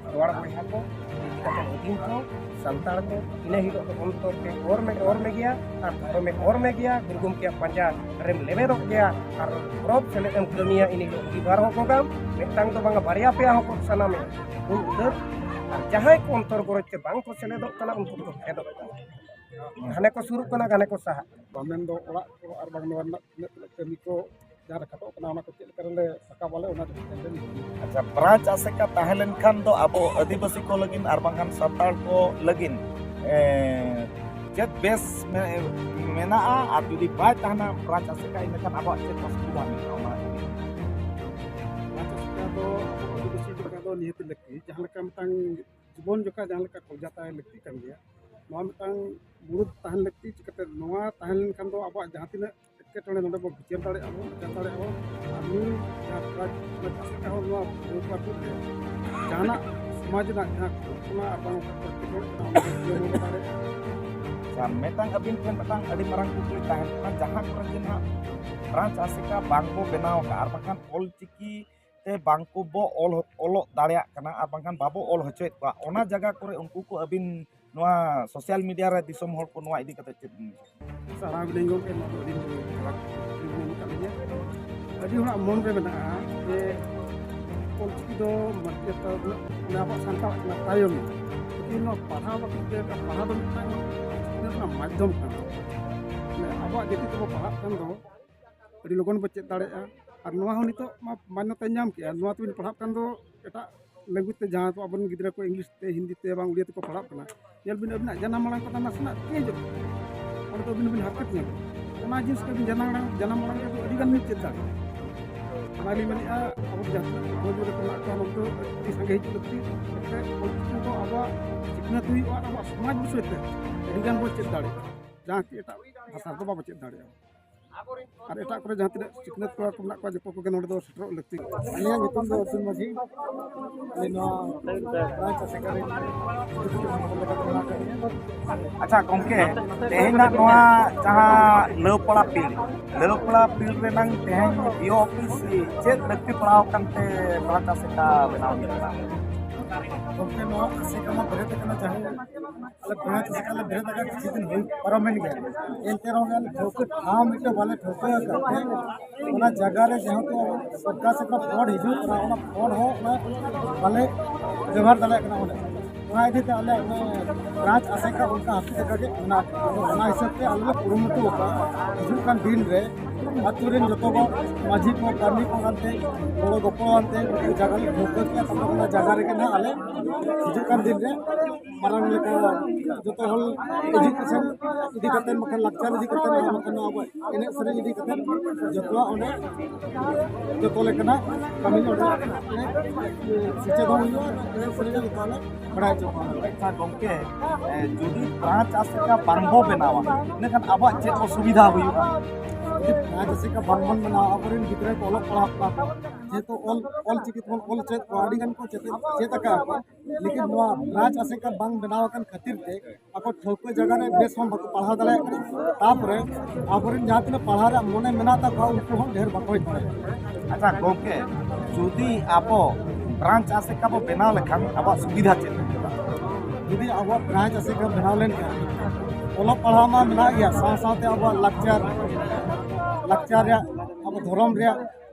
ᱱᱚᱣᱟ ᱵᱚᱭᱦᱟ ᱠᱚ, ᱤᱫᱤ ᱠᱟᱛᱮ ᱟᱹᱫᱤᱢ ᱠᱚ, ᱥᱟᱱᱛᱟᱲ ᱠᱚ, ᱤᱱᱟᱹ ᱦᱤᱞᱳᱜ ᱫᱚ ᱚᱱᱛᱚᱨ ᱛᱮ ᱚᱨ ᱢᱮ, ᱚᱨ ᱢᱮ ᱜᱮᱭᱟ ᱟᱨ ᱫᱷᱚᱨᱚᱢᱮ ᱚᱨ ᱢᱮ ᱜᱮᱭᱟ᱾ ᱜᱩᱨᱩ ᱜᱚᱢᱠᱮᱭᱟᱜ ᱯᱟᱸᱡᱟ ᱨᱮᱢ ᱞᱮᱵᱮᱫᱚᱜ ᱜᱮᱭᱟ ᱟᱨ ᱯᱚᱨᱚᱵᱽ ᱥᱮᱞᱮᱫ ᱮᱢ ᱠᱟᱹᱢᱤᱭᱟ᱾ ᱤᱱᱟᱹ ᱦᱤᱞᱳᱜ ᱩᱭᱦᱟᱹᱨ ᱦᱚᱸ ᱜᱚᱜᱟᱢ, ᱢᱤᱫᱴᱟᱝ ᱫᱚ ᱵᱟᱝᱟ, ᱵᱟᱨᱭᱟ ᱯᱮᱭᱟ ᱦᱚᱸᱠᱚ ᱥᱟᱱᱟᱢᱮ᱾ ᱩᱱ ᱩᱛᱟᱹᱨ ᱟᱨ ᱡᱟᱦᱟᱸᱭ ᱠᱚ ᱚᱱᱛᱚᱨ ᱜᱚᱨᱚᱡᱽ ᱛᱮ ᱵᱟᱝ ᱠᱚ ᱥᱮᱞᱮᱫᱚᱜ ᱠᱟᱱᱟ, ᱩᱱᱠᱩ ᱫᱚᱠᱚ ᱯᱷᱮᱰᱚᱜ ᱠᱟᱱᱟ᱾ ᱜᱷᱟᱱᱮ ᱠᱚ ᱥᱩᱨᱩᱜ ᱠᱟᱱᱟ, ᱜᱷᱟᱱᱮ ᱠᱚ ᱥᱟᱦᱟᱜ ᱠᱟᱱᱟ᱾ ᱢᱮᱱ ᱫᱚ ᱚᱲᱟᱜ ᱠᱚ ᱟᱨ ᱵᱟᱝ ᱱᱚᱣᱟ ᱨᱮᱱᱟᱜ ᱛᱤᱱᱟᱹᱜ ᱛᱤᱱᱟᱹᱜ ᱠᱟᱹᱢᱤ ᱠᱚ ᱡᱟᱦᱟᱸ ᱨᱟᱠᱟᱵᱚᱜ ᱠᱟᱱᱟ, ᱚᱱᱟ ᱠᱚ ᱪᱮᱫ ᱞᱮᱠᱟ ᱨᱮᱞᱮ ᱨᱟᱠᱟᱵ ᱟᱞᱮ, ᱚᱱᱟ ᱠᱟᱹᱴᱤᱡ ᱧᱮᱞ ᱞᱮ᱾ ᱟᱪᱪᱷᱟ, ᱵᱨᱟᱧᱪ ᱟᱥᱮᱠᱟ ᱛᱟᱦᱮᱸ ᱞᱮᱱᱠᱷᱟᱱ ᱫᱚ ᱟᱵᱚ ᱟᱹᱫᱤᱵᱟᱹᱥᱤ ᱠᱚ ᱞᱟᱹᱜᱤᱫ ᱟᱨ ᱵᱟᱝᱠᱷᱟᱱ ᱥᱟᱱᱛᱟᱲ ᱠᱚ ᱞᱟᱹᱜᱤᱫ, ᱮ, ᱪᱮᱫ ᱵᱮᱥ ᱢᱮ-, ᱢᱮᱱᱟᱜᱼᱟ? ᱟᱨ ᱡᱩᱫᱤ ᱵᱟᱭ ᱛᱟᱦᱮᱱᱟ ᱵᱨᱟᱧᱪ ᱟᱥᱮᱠᱟ, ᱤᱱᱟᱹᱠᱷᱟᱱ ᱟᱵᱚᱣᱟᱜ ᱪᱮᱫ ᱚᱥᱩᱵᱤᱫᱷᱟ ᱢᱮᱱᱟᱜᱼᱟ? ᱚᱱᱟ ᱵᱨᱟᱧᱪ ᱟᱥᱮᱠᱟ ᱫᱚ ᱟᱵᱚ ᱟᱹᱫᱤᱵᱟᱹᱥᱤ ᱞᱮᱠᱟ ᱫᱚ ᱱᱤᱦᱟᱹᱛ ᱞᱟᱹᱠᱛᱤ, ᱡᱟᱦᱟᱸ ᱞᱮᱠᱟ ᱢᱤᱫᱴᱟᱝ ᱡᱤᱵᱚᱱ ᱡᱚᱠᱷᱟ ᱡᱟᱦᱟᱸ ᱞᱮᱠᱟ ᱠᱚᱞᱡᱟ ᱛᱟᱦᱮᱸ ᱞᱟᱹᱠᱛᱤ ᱠᱟᱱ ᱜᱮᱭᱟ, ᱱᱚᱣᱟ ᱢᱤᱫᱴᱟᱝ ᱢᱩᱲᱩᱫ ᱛᱟᱦᱮᱱ ᱞᱟᱹᱠᱛᱤ᱾ ᱪᱤᱠᱟᱹᱛᱮ ᱱᱚᱣᱟ ᱛᱟᱦᱮᱸ ᱞᱮᱱᱠᱷᱟᱱ ᱫᱚ ᱟᱵᱚᱣᱟᱜ ᱡᱟᱦᱟᱸ ᱛᱤᱱᱟᱹᱜ ᱮᱴᱠᱮᱴᱚᱬᱮ ᱱᱚᱰᱮ ᱵᱚᱱ ᱵᱤᱪᱟᱹᱨ ᱫᱟᱲᱮᱭᱟᱜᱼᱟ ᱵᱚᱱ, ᱵᱤᱪᱟᱹᱨ ᱫᱟᱲᱮᱭᱟᱜᱼᱟ ᱵᱚᱱ᱾ ᱟᱨ ᱱᱩᱭ ᱡᱟᱦᱟᱸ ᱯᱨᱟᱭ ᱚᱱᱟ ᱪᱟᱥ ᱞᱮᱠᱟ ᱦᱚᱸ ᱱᱚᱣᱟ ᱵᱚᱦᱩ ᱯᱟᱹᱴᱤ ᱨᱮ ᱡᱟᱦᱟᱱᱟᱜ ᱥᱚᱢᱟᱡᱽ ᱨᱮᱱᱟᱜ ᱡᱟᱦᱟᱸ ᱠᱷᱚᱛᱱᱟ ᱟᱨ ᱵᱟᱝ ᱚᱱᱠᱟ ᱮᱴᱠᱮᱴᱚᱬᱮ ᱠᱟᱱᱟ, ᱚᱱᱟ ᱠᱚ ᱵᱤᱪᱟᱹᱨ ᱵᱚᱱ ᱫᱟᱲᱮᱭᱟᱜᱼᱟ᱾ ᱟᱪᱪᱷᱟ, ᱢᱤᱫᱴᱟᱝ ᱟᱹᱵᱤᱱ ᱴᱷᱮᱱ ᱢᱤᱫᱴᱟᱝ ᱟᱹᱰᱤ ᱢᱟᱨᱟᱝ ᱠᱩᱠᱞᱤ ᱛᱟᱦᱮᱱ ᱠᱟᱱᱟ, ᱡᱟᱦᱟᱸ ᱠᱚᱨᱮ ᱜᱮ ᱱᱟᱦᱟᱜ ᱵᱨᱟᱧᱪ ᱟᱥᱮᱠᱟ ᱵᱟᱝ ᱵᱚ ᱵᱮᱱᱟᱣ ᱟᱠᱟᱫᱼᱟ ᱟᱨ ᱵᱟᱝᱠᱷᱟᱱ ᱚᱞ ᱪᱤᱠᱤ ᱛᱮ ᱵᱟᱝ ᱠᱚ ᱵᱚ ᱚᱞ, ᱚᱞᱚᱜ ᱫᱟᱲᱮᱭᱟᱜ ᱠᱟᱱᱟ ᱟᱨ ᱵᱟᱝᱠᱷᱟᱱ ᱵᱟᱵᱚ ᱚᱞ ᱦᱚᱪᱚᱭᱮᱫ ᱠᱚᱣᱟ, ᱚᱱᱟ ᱡᱟᱭᱜᱟ ᱠᱚᱨᱮ ᱩᱱᱠᱩ ᱠᱚ ᱟᱹᱵᱤᱱ ᱱᱚᱣᱟ ᱥᱳᱥᱟᱞ ᱢᱤᱰᱤᱭᱟ ᱨᱮ ᱫᱤᱥᱚᱢ ᱦᱚᱲ ᱠᱚ ᱱᱚᱣᱟ ᱤᱫᱤ ᱠᱟᱛᱮ ᱪᱮᱫ ᱵᱤᱱ ᱢᱮᱱᱟ? ᱥᱟᱨᱦᱟᱣ ᱜᱮᱞᱤᱧ ᱜᱚᱢᱠᱮ, ᱱᱚᱣᱟ ᱫᱚ ᱟᱹᱰᱤ ᱢᱚᱡᱽ ᱠᱟᱛᱷᱟ ᱵᱤᱱ ᱢᱮᱱ ᱟᱠᱟᱫ ᱞᱤᱧᱟ᱾ ᱟᱹᱰᱤ ᱦᱚᱲᱟᱜ ᱢᱚᱱ ᱨᱮ ᱢᱮᱱᱟᱜᱼᱟ ᱡᱮ ᱚᱞᱪᱤᱠᱤ ᱫᱚ ᱢᱟᱪᱮᱫ ᱫᱚ ᱢᱟᱱᱮ ᱟᱵᱚᱣᱟᱜ ᱥᱟᱱᱛᱟᱲᱟᱜ ᱠᱟᱱᱟ, ᱛᱟᱭᱚᱢ ᱮᱱᱟ᱾ ᱞᱮᱠᱤᱱ ᱱᱚᱣᱟ ᱯᱟᱲᱦᱟᱣ ᱵᱟᱵᱚᱫ ᱛᱮ, ᱯᱟᱲᱦᱟᱣ ᱫᱚ ᱢᱤᱫᱴᱟᱝ ᱥᱤᱠᱷᱱᱟᱹᱛ ᱨᱮᱱᱟᱜ ᱢᱟᱫᱽᱫᱷᱚᱢ ᱠᱟᱱᱟ᱾ ᱢᱟᱱᱮ ᱟᱵᱚᱣᱟᱜ ᱡᱟᱹᱛᱤ ᱛᱮᱵᱚ ᱯᱟᱲᱦᱟᱜ ᱠᱷᱟᱱ ᱫᱚ ᱟᱹᱰᱤ ᱞᱚᱜᱚᱱ ᱵᱚ ᱪᱮᱫ ᱫᱟᱲᱮᱭᱟᱜᱼᱟ᱾ ᱟᱨ ᱱᱚᱣᱟ ᱦᱚᱸ ᱱᱤᱛᱚᱜ ᱢᱟ ᱢᱟᱱᱱᱚᱛᱟᱭ ᱧᱟᱢ ᱠᱮᱜᱼᱟ᱾ ᱱᱚᱣᱟ ᱛᱮᱵᱤᱱ ᱯᱟᱲᱦᱟᱜ ᱠᱟᱱ ᱫᱚ ᱮᱴᱟᱜ language ᱛᱮ, ᱡᱟᱦᱟᱸ ᱠᱚ ᱟᱵᱚᱨᱮᱱ ᱜᱤᱫᱽᱨᱟᱹ ᱠᱚ English ᱛᱮ, ᱦᱤᱱᱫᱤ ᱛᱮ, ᱵᱟᱝ ᱩᱲᱤᱭᱟ ᱛᱮᱠᱚ ᱯᱟᱲᱦᱟᱜ ᱠᱟᱱᱟ, ᱧᱮᱞ ᱵᱤᱱ ᱟᱹᱵᱤᱱᱟᱜ ᱡᱟᱱᱟᱢ ᱟᱲᱟᱝ ᱠᱟᱛᱷᱟ ᱱᱟᱥᱮᱱᱟᱜ ᱪᱮᱧᱡᱚᱜ ᱠᱟᱱᱟ, ᱚᱸᱰᱮ ᱫᱚ ᱟᱹᱵᱤᱱ ᱦᱚᱸᱵᱤᱱ ᱦᱟᱨᱠᱮᱛ ᱧᱚᱜ ᱠᱟᱱᱟ᱾ ᱚᱱᱟ ᱡᱤᱱᱤᱥ ᱠᱚ ᱟᱹᱵᱤᱱ ᱡᱟᱱᱟᱢ ᱟᱲᱟᱝ, ᱡᱟᱱᱟᱢ ᱟᱲᱟᱝ ᱨᱮᱫᱚ ᱟᱹᱰᱤ ᱜᱟᱱ ᱵᱤᱱ ᱪᱮᱫ ᱫᱟᱲᱮᱭᱟᱜᱼᱟ᱾ ᱚᱱᱟ ᱞᱤᱧ ᱢᱮᱱᱮᱫᱼᱟ, ᱟᱵᱚ ᱡᱟᱦᱟᱸ ᱛᱤᱱᱟᱹᱜ ᱯᱟᱹᱴᱷᱩᱣᱟᱹ ᱜᱤᱫᱽᱨᱟᱹ ᱠᱚ ᱢᱮᱱᱟᱜ ᱠᱚᱣᱟ, ᱱᱚᱛᱮ ᱟᱹᱰᱤ ᱥᱟᱸᱜᱮ ᱦᱤᱡᱩᱜ ᱞᱟᱹᱠᱛᱤ᱾ ᱪᱮᱫᱟᱜ ᱥᱮ ᱚᱞᱪᱤᱠᱤ ᱫᱚ ᱟᱵᱚᱣᱟᱜ ᱥᱤᱠᱷᱱᱟᱹᱛ ᱦᱩᱭᱩᱜᱼᱟ, ᱟᱵᱚᱣᱟᱜ ᱥᱚᱢᱟᱡᱽ ᱵᱤᱥᱚᱭ ᱛᱮ ᱟᱹᱰᱤ ᱜᱟᱱ ᱵᱚᱱ ᱪᱮᱫ ᱫᱟᱲᱮᱭᱟᱜᱼᱟ, ᱡᱟᱦᱟᱸ ᱠᱤ ᱮᱴᱟᱜ ᱵᱷᱟᱥᱟ ᱨᱮᱫᱚ ᱵᱟᱵᱚ ᱪᱮᱫ ᱫᱟᱲᱮᱭᱟᱜᱼᱟ᱾ ᱟᱨ ᱮᱴᱟᱜ ᱠᱚᱨᱮ ᱡᱟᱦᱟᱸ ᱛᱤᱱᱟᱹᱜ ᱥᱤᱠᱷᱱᱟᱹᱛ ᱠᱚᱲᱟ ᱠᱚ ᱢᱮᱱᱟᱜ ᱠᱚᱣᱟ, ᱡᱚᱛᱚ ᱠᱚᱜᱮ ᱱᱚᱰᱮ ᱫᱚ ᱥᱮᱴᱮᱨᱚᱜ ᱞᱟᱹᱠᱛᱤ᱾ ᱟᱹᱞᱤᱧᱟᱜ ᱧᱩᱛᱩᱢ ᱫᱚ ᱚᱨᱡᱩᱱ ᱢᱟᱹᱡᱷᱤ᱾ ᱟᱹᱞᱤᱧ ᱱᱚᱣᱟ ᱵᱨᱟᱧᱪ ᱟᱥᱮᱠᱟ ᱨᱮ ᱰᱮᱯᱩᱴᱤ ᱯᱨᱤᱱᱥᱤᱯᱟᱞ ᱞᱮᱠᱟᱛᱮ ᱢᱮᱱᱟᱜ ᱟᱠᱟᱫ ᱞᱤᱧᱟ᱾ ᱟᱪᱪᱷᱟ ᱜᱚᱢᱠᱮ, ᱛᱮᱦᱮᱧᱟᱜ ᱱᱚᱣᱟ ᱡᱟᱦᱟᱸ ᱞᱟᱹᱣᱯᱟᱲᱟ ᱯᱤᱞ, ᱞᱟᱹᱣᱯᱟᱲᱟ ᱯᱤᱞ ᱨᱮᱱᱟᱝ ᱛᱮᱦᱮᱧ ᱤᱭᱳ ᱚᱯᱷᱤᱥ ᱪᱮᱫ ᱞᱟᱹᱠᱛᱤ ᱯᱟᱲᱟᱣ ᱟᱠᱟᱱ ᱛᱮ ᱵᱨᱟᱧᱪ ᱟᱥᱮᱠᱟ ᱵᱮᱱᱟᱣ ᱦᱩᱭ ᱠᱟᱱᱟ? ᱜᱚᱢᱠᱮ, ᱱᱚᱣᱟ ᱟᱥᱮᱠᱟ ᱢᱟ ᱵᱮᱨᱮᱫ ᱟᱠᱟᱱᱟ, ᱡᱟᱦᱟᱸ ᱟᱞᱮ ᱵᱨᱟᱧᱪ ᱟᱥᱮᱠᱟ ᱞᱮ ᱵᱮᱨᱮᱫ ᱟᱠᱟᱫ ᱠᱤᱪᱷᱩ ᱫᱤᱱ ᱦᱩᱭ ᱯᱟᱨᱚᱢᱮᱱ ᱜᱮᱭᱟ, ᱮᱱᱛᱮ ᱨᱮᱦᱚᱸ ᱟᱞᱮ ᱴᱷᱟᱹᱣᱠᱟᱹ ᱴᱷᱟᱶ ᱢᱤᱫᱴᱮᱱ ᱵᱟᱞᱮ ᱴᱷᱟᱹᱣᱠᱟᱹ ᱟᱠᱟᱫ ᱛᱮ, ᱚᱱᱟ ᱡᱟᱭᱜᱟ ᱨᱮ ᱡᱮᱦᱮᱛᱩ ᱥᱚᱨᱠᱟᱨ ᱥᱮᱫ ᱠᱷᱚᱱ ᱯᱷᱚᱸᱰ ᱦᱤᱡᱩᱜ ᱠᱟᱱᱟ, ᱚᱱᱟ ᱯᱷᱚᱸᱰ ᱦᱚᱸ ᱚᱱᱟ ᱵᱟᱞᱮ ᱵᱮᱵᱚᱦᱟᱨ ᱫᱟᱲᱮᱭᱟᱜ ᱠᱟᱱᱟ᱾ ᱚᱸᱰᱮ ᱚᱱᱟ ᱤᱫᱤ ᱛᱮ ᱟᱞᱮ ᱚᱱᱟ ᱵᱨᱟᱧᱪ ᱟᱥᱮᱠᱟ ᱚᱱᱠᱟ ᱦᱟᱹᱯᱤᱫ ᱟᱠᱟᱫ ᱜᱮ ᱢᱮᱱᱟᱜᱼᱟ᱾ ᱟᱫᱚ ᱚᱱᱟ ᱦᱤᱥᱟᱹᱵ ᱛᱮ ᱟᱞᱮ ᱞᱮ ᱠᱩᱨᱩᱢᱩᱴᱩ ᱟᱠᱟᱫᱼᱟ, ᱦᱤᱡᱩᱜ ᱠᱟᱱ ᱫᱤᱱ ᱨᱮ ᱟᱹᱛᱩ ᱨᱮᱱ ᱡᱚᱛᱚ ᱦᱚᱲ, ᱢᱟᱹᱡᱷᱤ ᱠᱚ, ᱯᱟᱨᱟᱱᱤᱠ ᱠᱚ ᱟᱱᱛᱮ, ᱜᱚᱲᱚ ᱜᱚᱯᱚᱲᱚ ᱟᱱᱛᱮ ᱢᱤᱫᱴᱮᱱ ᱡᱟᱭᱜᱟ ᱞᱮ ᱴᱷᱟᱹᱣᱠᱟᱹ ᱠᱮᱫᱼᱟ᱾ ᱛᱟᱨᱯᱚᱨ ᱚᱱᱟ ᱡᱟᱭᱜᱟ ᱨᱮᱜᱮ ᱱᱟᱦᱟᱜ ᱟᱞᱮ ᱦᱤᱡᱩᱜ ᱠᱟᱱ ᱫᱤᱱ ᱨᱮ ᱢᱟᱨᱟᱝ ᱞᱮᱠᱟ ᱡᱚᱛᱚ ᱦᱚᱲ ᱮᱡᱩᱠᱮᱥᱚᱱ ᱤᱫᱤ ᱠᱟᱛᱮ, ᱵᱟᱠᱷᱟᱱ ᱞᱟᱠᱪᱟᱨ ᱤᱫᱤ ᱠᱟᱛᱮ, ᱵᱟᱠᱷᱟᱱ ᱟᱵᱚᱣᱟᱜ ᱮᱱᱮᱡ ᱥᱮᱨᱮᱧ ᱤᱫᱤ ᱠᱟᱛᱮ ᱡᱚᱛᱚᱣᱟᱜ ᱚᱸᱰᱮ ᱡᱚᱛᱚ ᱞᱮᱠᱟᱱᱟᱜ ᱠᱟᱹᱢᱤ ᱚᱸᱰᱮ ᱥᱮᱪᱮᱫ ᱦᱚᱸ ᱦᱩᱭᱩᱜᱼᱟ, ᱮᱱᱮᱡ ᱥᱮᱨᱮᱧ ᱦᱚᱸ ᱡᱚᱛᱚᱣᱟᱜ ᱞᱮ ᱵᱟᱲᱟᱭ ᱦᱚᱪᱚ ᱠᱚᱣᱟ᱾ ᱟᱪᱪᱷᱟ ᱜᱚᱢᱠᱮ, ᱮ, ᱡᱩᱫᱤ ᱵᱨᱟᱧᱪ ᱟᱥᱮᱠᱟ ᱵᱟᱝ ᱵᱚ ᱵᱮᱱᱟᱣᱟ, ᱤᱱᱟᱹᱠᱷᱟᱱ ᱟᱵᱚᱣᱟᱜ ᱪᱮᱫ ᱚᱥᱩᱵᱤᱫᱷᱟ ᱦᱩᱭᱩᱜᱼᱟ? ᱡᱩᱫᱤ ᱵᱨᱟᱧᱪ ᱟᱥᱮᱠᱟ ᱵᱟᱝ ᱵᱚᱱ ᱵᱮᱱᱟᱣᱟ, ᱟᱵᱚᱨᱮᱱ ᱜᱤᱫᱽᱨᱟᱹ ᱠᱚ ᱚᱞᱚᱜ ᱯᱟᱲᱦᱟᱜ ᱠᱟᱱᱟ ᱠᱚ, ᱡᱮᱦᱮᱛᱩ ᱚᱞ ᱚᱞ ᱪᱤᱠᱤ ᱛᱮᱵᱚᱱ ᱚᱞ ᱪᱮᱫ ᱠᱚᱣᱟ, ᱟᱹᱰᱤ ᱜᱟᱱ ᱠᱚ ᱪᱮᱫ ᱪᱮᱫ ᱟᱠᱟᱫ ᱠᱚ, ᱞᱮᱠᱤᱱ ᱱᱚᱣᱟ ᱵᱨᱟᱧᱪ ᱟᱥᱮᱠᱟ ᱵᱟᱝ ᱵᱮᱱᱟᱣ ᱟᱠᱟᱱ ᱠᱷᱟᱹᱛᱤᱨ ᱛᱮ ᱟᱠᱚ ᱴᱷᱟᱹᱣᱠᱟᱹ ᱡᱟᱭᱜᱟ ᱨᱮ ᱵᱮᱥ ᱦᱚᱸ ᱵᱟᱠᱚ ᱯᱟᱲᱦᱟᱣ ᱫᱟᱲᱮᱭᱟᱜ ᱠᱟᱱᱟ᱾ ᱛᱟᱯᱚᱨᱮ ᱟᱵᱚᱨᱮᱱ ᱡᱟᱦᱟᱸ ᱛᱤᱱᱟᱹᱜ ᱯᱟᱲᱦᱟᱣ ᱨᱮᱭᱟᱜ ᱢᱚᱱᱮ ᱢᱮᱱᱟᱜ ᱛᱟᱠᱚᱣᱟ, ᱩᱱᱠᱩ ᱦᱚᱸ ᱰᱷᱮᱨ ᱵᱟᱠᱚ ᱦᱮᱡ ᱫᱟᱲᱮᱭᱟᱜ ᱠᱟᱱᱟ᱾ ᱟᱪᱪᱷᱟ ᱜᱚᱢᱠᱮ, ᱡᱩᱫᱤ ᱟᱵᱚ ᱵᱨᱟᱧᱪ ᱟᱥᱮᱠᱟ ᱵᱚ ᱵᱮᱱᱟᱣ ᱞᱮᱠᱷᱟᱱ ᱟᱵᱚᱣᱟᱜ ᱥᱩᱵᱤᱫᱷᱟ ᱪᱮᱫ ᱦᱩᱭᱩᱜᱼᱟ? ᱡᱩᱫᱤ ᱟᱵᱚᱣᱟᱜ ᱵᱨᱟᱧᱪ ᱟᱥᱮᱠᱟ ᱵᱮᱱᱟᱣ ᱞᱮᱱᱠᱷᱟᱱ, ᱚᱞᱚᱜ ᱯᱟᱲᱦᱟᱣ ᱢᱟ ᱢᱮᱱᱟᱜ ᱜᱮᱭᱟ, ᱥᱟᱶ ᱥᱟᱶᱛᱮ ᱟᱵᱚᱣᱟᱜ ᱞᱟᱠᱪᱟᱨ, ᱞᱟᱠᱪᱟᱨ ᱨᱮᱭᱟᱜ, ᱟᱵᱚ ᱫᱷᱚᱨᱚᱢ ᱨᱮᱭᱟᱜ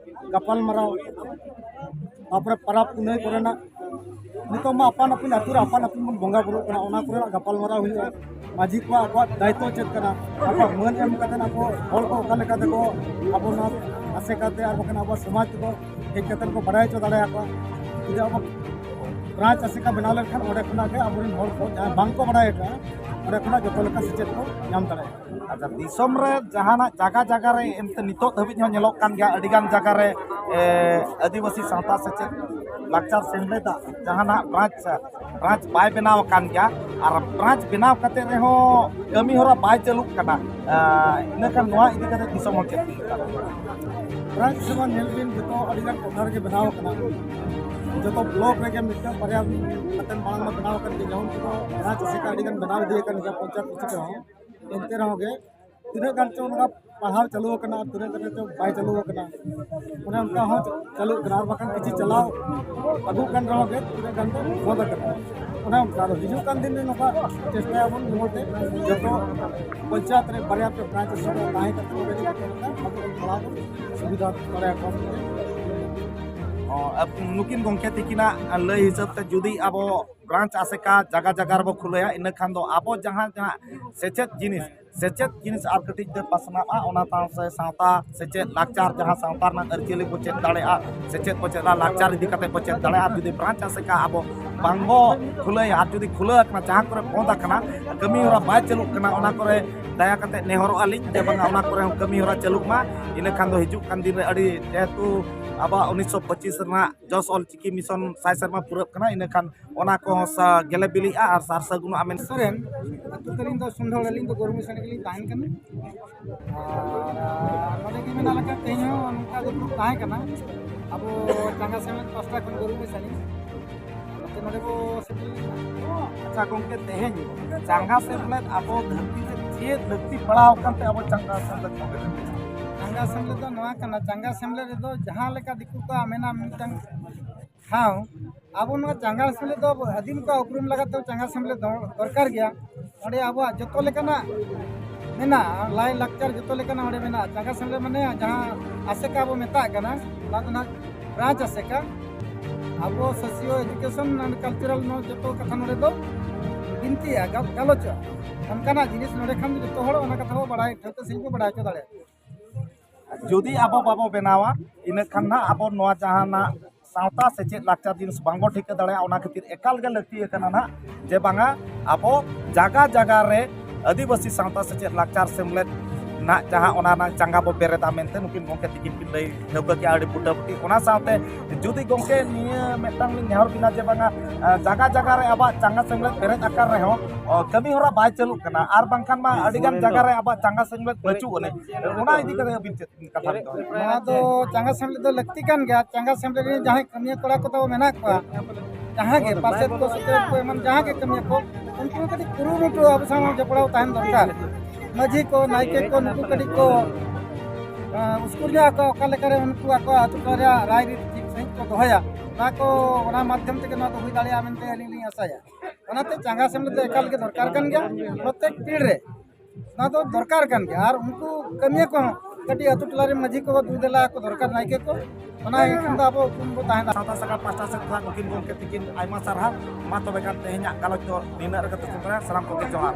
ᱜᱟᱯᱟᱞ ᱢᱟᱨᱟᱣ, ᱛᱟᱯᱚᱨᱮ ᱯᱟᱨᱟᱵᱽ ᱯᱩᱱᱟᱹᱭ ᱠᱚᱨᱮᱱᱟᱜ, ᱱᱤᱛᱚᱜ ᱢᱟ ᱟᱯᱟᱱ ᱟᱹᱯᱤᱱ ᱟᱹᱛᱩ ᱨᱮ ᱟᱯᱟᱱ ᱟᱹᱯᱤᱱ ᱵᱚᱱ ᱵᱚᱸᱜᱟ ᱵᱩᱨᱩᱜ ᱠᱟᱱᱟ, ᱚᱱᱟ ᱠᱚᱨᱮᱱᱟᱜ ᱜᱟᱯᱟᱞ ᱢᱟᱨᱟᱣ ᱦᱩᱭᱩᱜᱼᱟ᱾ ᱢᱟᱹᱡᱷᱤ ᱠᱚᱣᱟᱜ ᱟᱠᱚᱣᱟᱜ ᱫᱟᱭᱤᱛᱛᱚ ᱪᱮᱫ ᱠᱟᱱᱟ, ᱟᱠᱚᱣᱟᱜ ᱢᱟᱹᱱ ᱮᱢ ᱠᱟᱛᱮ ᱟᱠᱚ ᱦᱚᱲ ᱠᱚ ᱚᱠᱟ ᱞᱮᱠᱟ ᱛᱮᱠᱚ ᱟᱵᱚ ᱱᱚᱣᱟ ᱟᱥᱮᱠᱟ ᱛᱮ ᱟᱨ ᱵᱟᱠᱷᱟᱱ ᱟᱵᱚ ᱥᱚᱢᱟᱡᱽ ᱛᱮᱠᱚ ᱦᱮᱡ ᱠᱟᱛᱮ ᱠᱚ ᱵᱟᱲᱟᱭ ᱦᱚᱪᱚ ᱫᱟᱲᱮᱭᱟᱠᱚᱣᱟ᱾ ᱡᱩᱫᱤ ᱟᱵᱚ ᱵᱨᱟᱧᱪ ᱟᱥᱮᱠᱟ ᱵᱮᱱᱟᱣ ᱞᱮᱱᱠᱷᱟᱱ ᱚᱸᱰᱮ ᱠᱷᱚᱱᱟᱜ ᱜᱮ ᱟᱵᱚᱨᱮᱱ ᱦᱚᱲ ᱠᱚ ᱡᱟᱦᱟᱸᱭ ᱵᱟᱝ ᱠᱚ ᱵᱟᱲᱟᱭ ᱟᱠᱟᱫᱼᱟ, ᱚᱸᱰᱮ ᱠᱷᱚᱱᱟᱜ ᱡᱚᱛᱚ ᱞᱮᱠᱟ ᱥᱮᱪᱮᱫ ᱠᱚ ᱧᱟᱢ ᱫᱟᱲᱮᱭᱟᱜᱼᱟ᱾ ᱟᱪᱪᱷᱟ, ᱫᱤᱥᱚᱢ ᱨᱮ ᱡᱟᱦᱟᱱᱟᱜ ᱡᱟᱭᱜᱟ ᱡᱟᱭᱜᱟ ᱨᱮ ᱮᱱᱛᱮ ᱱᱤᱛᱚᱜ ᱫᱷᱟᱹᱵᱤᱡ ᱦᱚᱸ ᱧᱮᱞᱚᱜ ᱠᱟᱱ ᱜᱮᱭᱟ, ᱟᱹᱰᱤ ᱜᱟᱱ ᱡᱟᱭᱜᱟ ᱨᱮ, ᱮ, ᱟᱹᱫᱤᱵᱟᱹᱥᱤ ᱥᱟᱶᱛᱟ ᱥᱮᱪᱮᱫ ᱞᱟᱠᱪᱟᱨ ᱥᱮᱢᱞᱮᱫᱟᱜ ᱡᱟᱦᱟᱱᱟᱜ ᱵᱨᱟᱧᱪ, ᱵᱨᱟᱧᱪ ᱵᱟᱭ ᱵᱮᱱᱟᱣ ᱟᱠᱟᱱ ᱜᱮᱭᱟ, ᱟᱨ ᱵᱨᱟᱧᱪ ᱵᱮᱱᱟᱣ ᱠᱟᱛᱮ ᱨᱮᱦᱚᱸ ᱠᱟᱹᱢᱤ ᱦᱚᱨᱟ ᱵᱟᱭ ᱪᱟᱹᱞᱩᱜ ᱠᱟᱱᱟ᱾ ᱟ, ᱤᱱᱟᱹᱠᱷᱟᱱ ᱱᱚᱣᱟ ᱤᱫᱤ ᱠᱟᱛᱮ ᱫᱤᱥᱚᱢ ᱦᱚᱲ ᱪᱮᱫ ᱠᱚ ᱢᱮᱛᱟᱜᱼᱟ? ᱵᱨᱟᱧᱪ ᱥᱮᱵᱟ ᱧᱮᱞ ᱵᱤᱱ, ᱡᱚᱛᱚ ᱟᱹᱰᱤ ᱜᱟᱱ ᱴᱚᱴᱷᱟ ᱨᱮᱜᱮ ᱵᱮᱱᱟᱣ ᱟᱠᱟᱱᱟ᱾ ᱡᱚᱛᱚ ᱵᱞᱚᱠ ᱨᱮᱜᱮ ᱢᱤᱫᱴᱟᱝ ᱵᱟᱨᱭᱟ ᱠᱟᱛᱮ ᱢᱟᱲᱟᱝ ᱢᱟ ᱵᱮᱱᱟᱣ ᱟᱠᱟᱱ ᱜᱮ, ᱡᱮᱢᱚᱱ ᱠᱚ ᱵᱨᱟᱧᱪ ᱟᱥᱮᱠᱟ ᱟᱹᱰᱤ ᱜᱟᱱ ᱵᱮᱱᱟᱣ ᱤᱫᱤ ᱟᱠᱟᱱ ᱜᱮᱭᱟ ᱯᱚᱧᱪᱟᱭᱮᱛ ᱠᱚᱨᱮ ᱦᱚᱸ᱾ ᱮᱱᱛᱮ ᱨᱮᱦᱚᱸ ᱜᱮ ᱛᱤᱱᱟᱹᱜ ᱜᱟᱱ ᱪᱚ ᱚᱱᱠᱟ ᱯᱟᱲᱦᱟᱣ ᱪᱟᱹᱞᱩ ᱟᱠᱟᱱᱟ, ᱛᱤᱱᱟᱹᱜ ᱜᱟᱱ ᱪᱚ ᱵᱟᱭ ᱪᱟᱹᱞᱩ ᱟᱠᱟᱱᱟ, ᱚᱱᱮ ᱚᱱᱠᱟ ᱦᱚᱸ ᱪᱟᱹᱞᱩᱜ ᱠᱟᱱᱟ᱾ ᱟᱨ ᱵᱟᱠᱷᱟᱱ ᱠᱤᱪᱷᱩ ᱪᱟᱞᱟᱣ ᱟᱹᱜᱩᱜ ᱠᱟᱱ ᱨᱮᱦᱚᱸ ᱜᱮ ᱛᱤᱱᱟᱹᱜ ᱜᱟᱱ ᱫᱚ ᱵᱚᱱᱫ ᱟᱠᱟᱱᱟ᱾ ᱚᱱᱮ ᱚᱱᱠᱟ ᱫᱚ ᱦᱤᱡᱩᱜ ᱠᱟᱱ ᱫᱤᱱ ᱨᱮ ᱱᱚᱝᱠᱟ ᱪᱮᱥᱴᱟᱭᱟᱵᱚᱱ ᱡᱮᱢᱚᱱ ᱛᱮ ᱡᱚᱛᱚ ᱯᱚᱧᱪᱟᱭᱮᱛ ᱨᱮ ᱵᱟᱨᱭᱟ ᱯᱮ ᱵᱨᱟᱧᱪ ᱛᱟᱦᱮᱸ ᱠᱟᱛᱮ ᱚᱸᱰᱮ ᱜᱮ ᱡᱚᱛᱚ ᱞᱮᱠᱟ ᱟᱵᱚ ᱵᱚᱱ ᱯᱟᱲᱦᱟᱣ ᱥᱩᱵᱤᱫᱷᱟ ᱫᱟᱲᱮᱭᱟᱠᱚᱣᱟ᱾ ᱚ, ᱟᱵ-, ᱱᱩᱠᱤᱱ ᱜᱚᱢᱠᱮ ᱛᱤᱠᱤᱱᱟᱜ ᱞᱟᱹᱭ ᱦᱤᱥᱟᱹᱵ ᱛᱮ ᱡᱩᱫᱤ ᱟᱵᱚ ᱵᱨᱟᱧᱪ ᱟᱥᱮᱠᱟ ᱡᱟᱭᱜᱟ ᱡᱟᱭᱜᱟ ᱨᱮᱵᱚ ᱠᱷᱩᱞᱟᱹᱭᱟ, ᱤᱱᱟᱹ ᱠᱷᱟᱱ ᱫᱚ ᱟᱵᱚ ᱡᱟᱦᱟᱸ ᱡᱟᱦᱟᱸ ᱥᱮᱪᱮᱫ ᱡᱤᱱᱤᱥ, ᱥᱮᱪᱮᱫ ᱡᱤᱱᱤᱥ ᱟᱨ ᱠᱟᱹᱴᱤᱡ ᱛᱮ ᱯᱟᱥᱱᱟᱜᱼᱟ, ᱚᱱᱟ ᱥᱟᱶ ᱥᱮ ᱥᱟᱶᱛᱟ ᱥᱮᱪᱮᱫ, ᱞᱟᱠᱪᱟᱨ, ᱡᱟᱦᱟᱸ ᱥᱟᱶᱛᱟ ᱨᱮᱱᱟᱜ ᱟᱹᱨᱤᱪᱟᱹᱞᱤ ᱵᱚ ᱪᱮᱫ ᱫᱟᱲᱮᱭᱟᱜᱼᱟ, ᱥᱮᱪᱮᱫ ᱵᱚ ᱪᱮᱫ ᱫᱟᱲᱮᱭᱟᱜᱼᱟ, ᱞᱟᱠᱪᱟᱨ ᱤᱫᱤ ᱠᱟᱛᱮ ᱵᱚ ᱪᱮᱫ ᱫᱟᱲᱮᱭᱟᱜᱼᱟ᱾ ᱟᱨ ᱡᱩᱫᱤ ᱵᱨᱟᱧᱪ ᱟᱥᱮᱠᱟ ᱟᱵᱚ ᱵᱟᱝ ᱵᱚ ᱠᱷᱩᱞᱟᱹᱭᱟ, ᱟᱨ ᱡᱩᱫᱤ ᱠᱷᱩᱞᱟᱹ ᱟᱠᱟᱱᱟ, ᱡᱟᱦᱟᱸ ᱠᱚᱨᱮ ᱵᱚᱱᱫ ᱟᱠᱟᱱᱟ, ᱠᱟᱹᱢᱤ ᱦᱚᱨᱟ ᱵᱟᱭ ᱪᱟᱹᱞᱩᱜ ᱠᱟᱱᱟ, ᱚᱱᱟ ᱠᱚᱨᱮ ᱫᱟᱭᱟ ᱠᱟᱛᱮ ᱱᱮᱦᱚᱨᱚᱜᱼᱟ ᱞᱤᱧ ᱡᱮ ᱵᱟᱝᱟ ᱚᱱᱟ ᱠᱚᱨᱮ ᱦᱚᱸ ᱠᱟᱹᱢᱤ ᱦᱚᱨᱟ ᱪᱟᱹᱞᱩᱜ ᱢᱟ᱾ ᱤᱱᱟᱹ ᱠᱷᱟᱱ ᱫᱚ ᱦᱤᱡᱩᱜ ᱠᱟᱱ ᱫᱤᱱ ᱨᱮ ᱟᱹᱰᱤ, ᱡᱮᱦᱮᱛᱩ ᱟᱵᱚᱣᱟᱜ ᱩᱱᱤᱥᱥᱚ ᱯᱚᱸᱪᱤᱥ ᱨᱮᱱᱟᱜ ᱡᱚᱥ ᱚᱞ ᱪᱤᱠᱤ ᱢᱤᱥᱚᱱ ᱥᱟᱭ ᱥᱮᱨᱢᱟ ᱯᱩᱨᱟᱹᱜ ᱠᱟᱱᱟ, ᱤᱱᱟᱹ ᱠᱷᱟᱱ ᱚᱱᱟ ᱠᱚᱦᱚᱸ ᱥᱟ-, ᱜᱮᱞᱮ ᱵᱤᱞᱤᱜᱼᱟ ᱟᱨ ᱥᱟᱨ ᱥᱟᱹᱜᱩᱱᱚᱜᱼᱟ ᱢᱮᱱᱛᱮ᱾ ᱥᱚᱨᱮᱱ, ᱟᱹᱛᱩ ᱛᱟᱹᱞᱤᱧ ᱫᱚ ᱥᱩᱱᱰᱷᱚᱲ, ᱟᱹᱞᱤᱧ ᱫᱚ ᱜᱚᱨᱢᱤ ᱥᱟᱱᱤ ᱞᱤᱧ ᱛᱟᱦᱮᱱ ᱠᱟᱱᱟ᱾ ᱟᱨ ᱱᱚᱰᱮ ᱜᱮ ᱢᱮᱱᱟᱜ ᱞᱮᱠᱟ ᱛᱮᱦᱮᱧ ᱦᱚᱸ ᱱᱚᱝᱠᱟ ᱜᱮ ᱫᱩᱲᱩᱵ ᱛᱟᱦᱮᱸ ᱠᱟᱱᱟ᱾ ᱟᱵᱚ ᱪᱟᱸᱜᱟ ᱥᱮᱢᱞᱮᱫ ᱯᱟᱥᱴᱟ ᱠᱷᱚᱱ ᱜᱩᱨᱩ ᱜᱚᱸᱥᱟᱢᱤ ᱱᱚᱛᱮ ᱱᱚᱰᱮ ᱵᱚ ᱥᱮᱴᱮᱨ ᱞᱮᱱᱟ᱾ ᱟᱪᱪᱷᱟ ᱜᱚᱢᱠᱮ, ᱛᱮᱦᱮᱧ ᱪᱟᱸᱜᱟ ᱥᱮᱢᱞᱮᱫ ᱟᱵᱚ ᱫᱷᱟᱹᱨᱛᱤ ᱨᱮ ᱪᱮᱫ ᱞᱟᱹᱠᱛᱤ ᱯᱟᱲᱟᱣ ᱟᱠᱟᱱ ᱛᱮ ᱟᱵᱚ ᱪᱟᱸᱜᱟ ᱥᱮᱢᱞᱮᱫ ᱵᱚᱱ ᱵᱮᱨᱮᱫ ᱠᱮᱫᱟ? ᱪᱟᱸᱜᱟ ᱥᱮᱢᱞᱮᱫ ᱫᱚ ᱱᱚᱣᱟ ᱠᱟᱱᱟ, ᱪᱟᱸᱜᱟ ᱥᱮᱢᱞᱮᱫ ᱨᱮᱫᱚ ᱡᱟᱦᱟᱸ ᱞᱮᱠᱟ ᱫᱤᱠᱩ ᱠᱚᱣᱟᱜ ᱢᱮᱱᱟᱜᱼᱟ ᱢᱤᱫᱴᱟᱝ ᱴᱷᱟᱶ, ᱟᱵᱚ ᱱᱚᱣᱟ ᱪᱟᱸᱜᱟ ᱥᱮᱢᱞᱮᱫ ᱫᱚ ᱟᱹᱫᱤᱢ ᱠᱚᱣᱟᱜ ᱩᱯᱨᱩᱢ ᱞᱟᱜᱟᱫ ᱛᱮ ᱪᱟᱸᱜᱟ ᱥᱮᱢᱞᱮᱫ ᱫᱚ ᱫᱚᱨᱠᱟᱨ ᱜᱮᱭᱟ᱾ ᱚᱸᱰᱮ ᱟᱵᱚᱣᱟᱜ ᱡᱚᱛᱚ ᱞᱮᱠᱟᱱᱟᱜ ᱢᱮᱱᱟᱜᱼᱟ, ᱞᱟᱭ ᱞᱟᱠᱪᱟᱨ ᱡᱚᱛᱚ ᱞᱮᱠᱟᱱᱟᱜ ᱚᱸᱰᱮ ᱢᱮᱱᱟᱜᱼᱟ᱾ ᱪᱟᱸᱜᱟ ᱥᱮᱢᱞᱮᱫ ᱢᱟᱱᱮ ᱡᱟᱦᱟᱸ ᱟᱥᱮᱠᱟ ᱵᱚ ᱢᱮᱛᱟᱜ ᱠᱟᱱᱟ, ᱚᱱᱟ ᱫᱚ ᱱᱟᱜ ᱵᱨᱟᱧᱪ ᱟᱥᱮᱠᱟ᱾ ᱟᱵᱚ ᱥᱳᱥᱤᱭᱳ ᱮᱰᱩᱠᱮᱥᱚᱱ ᱮᱱᱰ ᱠᱟᱞᱪᱟᱨᱟᱞ ᱱᱚᱣᱟ ᱡᱚᱛᱚ ᱠᱟᱛᱷᱟ ᱱᱚᱰᱮ ᱫᱚ ᱵᱤᱱᱛᱤᱜᱼᱟ, ᱜᱟᱞ-, ᱜᱟᱞᱚᱪᱚᱜᱼᱟ᱾ ᱚᱱᱠᱟᱱᱟᱜ ᱡᱤᱱᱤᱥ ᱱᱚᱰᱮ ᱠᱷᱟᱱ ᱡᱚᱛᱚ ᱦᱚᱲ ᱚᱱᱟ ᱠᱟᱛᱷᱟ ᱵᱚ ᱵᱟᱲᱟᱭ, ᱴᱷᱟᱹᱣᱠᱟᱹ ᱥᱟᱺᱦᱤᱡ ᱵᱚ ᱵᱟᱲᱟᱭ ᱦᱚᱪᱚ ᱫᱟᱲᱮᱭᱟᱜᱼᱟ᱾ ᱡᱩᱫᱤ ᱟᱵᱚ ᱵᱟᱵᱚ ᱵᱮᱱᱟᱣᱟ, ᱤᱱᱟᱹ ᱠᱷᱟᱱ ᱱᱟᱦᱟᱜ ᱟᱵᱚ ᱱᱚᱣᱟ ᱡᱟᱦᱟᱱᱟᱜ ᱥᱟᱶᱛᱟ ᱥᱮᱪᱮᱫ ᱞᱟᱠᱪᱟᱨ ᱡᱤᱱᱤᱥ ᱵᱟᱝᱵᱚ ᱴᱷᱤᱠᱟᱹ ᱫᱟᱲᱮᱭᱟᱜᱼᱟ᱾ ᱚᱱᱟ ᱠᱷᱟᱹᱛᱤᱨ ᱮᱠᱟᱞ ᱜᱮ ᱞᱟᱹᱠᱛᱤ ᱟᱠᱟᱱᱟ ᱱᱟᱦᱟᱜ ᱡᱮ ᱵᱟᱝᱟ ᱟᱵᱚ ᱡᱟᱭᱜᱟ ᱡᱟᱭᱜᱟ ᱨᱮ ᱟᱹᱫᱤᱵᱟᱹᱥᱤ ᱥᱟᱶᱛᱟ ᱥᱮᱪᱮᱫ ᱞᱟᱠᱪᱟᱨ ᱥᱮᱢᱞᱮᱫ ᱱᱟᱦᱟᱜ ᱡᱟᱦᱟᱸ ᱚᱱᱟ ᱨᱮᱱᱟᱜ ᱪᱟᱸᱜᱟ ᱵᱚ ᱵᱮᱨᱮᱫᱟ ᱢᱮᱱᱛᱮ ᱱᱩᱠᱤᱱ ᱜᱚᱢᱠᱮ ᱛᱤᱠᱤᱱ ᱠᱤᱱ ᱞᱟᱹᱭ ᱴᱷᱟᱹᱣᱠᱟᱹ ᱠᱮᱜᱼᱟ ᱟᱹᱰᱤ ᱵᱩᱴᱟᱹ ᱵᱩᱴᱤ᱾ ᱚᱱᱟ ᱥᱟᱶᱛᱮ ᱡᱩᱫᱤ ᱜᱚᱢᱠᱮ ᱱᱤᱭᱟᱹ ᱢᱤᱫᱴᱟᱝ ᱞᱤᱧ ᱱᱮᱦᱚᱨ ᱵᱤᱱᱟ ᱡᱮ ᱵᱟᱝᱟ, ᱟ, ᱡᱟᱭᱜᱟ ᱡᱟᱭᱜᱟ ᱨᱮ ᱟᱵᱚᱣᱟᱜ ᱪᱟᱸᱜᱟ ᱥᱮᱢᱞᱮᱫ ᱵᱮᱨᱮᱫ ᱟᱠᱟᱱ ᱨᱮᱦᱚᱸ, ᱚ, ᱠᱟᱹᱢᱤ ᱦᱚᱨᱟ ᱵᱟᱭ ᱪᱟᱹᱞᱩᱜ ᱠᱟᱱᱟ, ᱟᱨ ᱵᱟᱝᱠᱷᱟᱱ ᱢᱟ ᱟᱹᱰᱤ ᱜᱟᱱ ᱡᱟᱭᱜᱟ ᱨᱮ ᱟᱵᱚᱣᱟᱜ ᱪᱟᱸᱜᱟ ᱥᱮᱢᱞᱮᱫ ᱵᱟᱹᱪᱩᱜ ᱟᱹᱱᱤᱡ, ᱚᱱᱟ ᱤᱫᱤ ᱠᱟᱛᱮ ᱟᱹᱵᱤᱱ ᱪᱮᱫ ᱠᱟᱛᱷᱟ ᱵᱤᱱ ᱫᱚᱦᱚᱭᱟ? ᱱᱚᱣᱟ ᱫᱚ ᱪᱟᱸᱜᱟ ᱥᱮᱢᱞᱮᱫ ᱫᱚ ᱞᱟᱹᱠᱛᱤ ᱠᱟᱱ ᱜᱮᱭᱟ᱾ ᱪᱟᱸᱜᱟ ᱥᱮᱢᱞᱮᱫ ᱨᱮᱱ ᱡᱟᱦᱟᱸᱭ ᱠᱟᱹᱢᱤᱭᱟᱹ ᱠᱚᱲᱟ ᱠᱚ ᱛᱟᱵᱚ ᱢᱮᱱᱟᱜ ᱠᱚᱣᱟ, ᱡᱟᱦᱟᱸ ᱜᱮ ᱯᱟᱨᱥᱮᱛ ᱠᱚ, ᱥᱮᱪᱮᱫ ᱠᱚ, ᱮᱢᱟᱱ ᱡᱟᱦᱟᱸ ᱜᱮ ᱠᱟᱹᱢᱤᱭᱟᱹ ᱠᱚ, ᱩᱱᱠᱩ ᱦᱚᱸ ᱠᱟᱹᱴᱤᱡ ᱠᱩᱨᱩᱢᱩᱴᱩ ᱟᱵᱚ ᱥᱟᱶ ᱡᱚᱯᱲᱟᱣ ᱛᱟᱦᱮᱱ ᱫᱚᱨᱠᱟᱨ᱾ ᱢᱟᱹᱡᱷᱤ ᱠᱚ, ᱱᱟᱭᱠᱮ ᱠᱚ, ᱱᱩᱠᱩ ᱠᱟᱹᱴᱤᱡ ᱠᱚ, ᱟᱸ, ᱩᱥᱠᱩᱨ ᱧᱚᱜ ᱟᱠᱚ, ᱚᱠᱟ ᱞᱮᱠᱟᱨᱮ ᱩᱱᱠᱩ ᱟᱠᱚ ᱟᱹᱛᱩ ᱴᱚᱞᱟ ᱨᱮᱭᱟᱜ ᱨᱟᱭ ᱨᱤᱛ ᱴᱷᱤᱠ ᱥᱟᱺᱦᱤᱡ ᱠᱚ ᱫᱚᱦᱚᱭᱟ, ᱚᱱᱟ ᱠᱚ, ᱚᱱᱟ ᱢᱟᱫᱽᱫᱷᱚᱢ ᱛᱮᱜᱮ ᱱᱚᱣᱟ ᱫᱚ ᱦᱩᱭ ᱫᱟᱲᱮᱭᱟᱜᱼᱟ ᱢᱮᱱᱛᱮ ᱟᱹᱞᱤᱧ ᱞᱤᱧ ᱟᱥᱟᱭᱟ᱾ ᱚᱱᱟᱛᱮ ᱪᱟᱸᱜᱟ ᱥᱮᱢᱞᱮᱫ ᱫᱚ ᱮᱠᱟᱞ ᱜᱮ ᱫᱚᱨᱠᱟᱨ ᱠᱟᱱ ᱜᱮᱭᱟ᱾ ᱯᱨᱚᱛᱮᱠ ᱯᱤᱲ ᱨᱮ ᱚᱱᱟ ᱫᱚ ᱫᱚᱨᱠᱟᱨ ᱠᱟᱱ ᱜᱮᱭᱟ᱾ ᱟᱨ ᱩᱱᱠᱩ ᱠᱟᱹᱢᱤᱭᱟᱹ ᱠᱚᱦᱚᱸ ᱠᱟᱹᱴᱤᱡ ᱟᱹᱛᱩ ᱴᱚᱞᱟ ᱨᱮᱱ ᱢᱟᱹᱡᱷᱤ ᱠᱚ ᱫᱩ ᱫᱮᱞᱟ ᱠᱚ ᱫᱚᱨᱠᱟᱨ, ᱱᱟᱭᱠᱮ ᱠᱚ, ᱚᱱᱟ ᱮᱱᱠᱷᱟᱱ ᱫᱚ ᱟᱵᱚ ᱩᱯᱨᱩᱢ ᱵᱚ ᱛᱟᱦᱮᱱᱟ᱾ ᱥᱟᱶᱛᱟ ᱥᱟᱜᱟᱲ ᱯᱟᱥᱴᱟ ᱥᱮᱫ ᱠᱷᱚᱱᱟᱜ ᱩᱱᱠᱤᱱ ᱜᱚᱢᱠᱮ ᱛᱤᱠᱤᱱ ᱟᱭᱢᱟ ᱥᱟᱨᱦᱟᱣ᱾ ᱢᱟ ᱛᱚᱵᱮ ᱠᱷᱟᱱ ᱛᱮᱦᱮᱧᱟᱜ ᱜᱟᱞᱚᱪ ᱫᱚ ᱱᱤᱱᱟᱹᱜ ᱨᱮᱜᱮ ᱛᱩᱠᱩᱢ ᱠᱟᱱᱟ᱾ ᱥᱟᱱᱟᱢ ᱠᱚᱜᱮ ᱡᱚᱦᱟᱨ᱾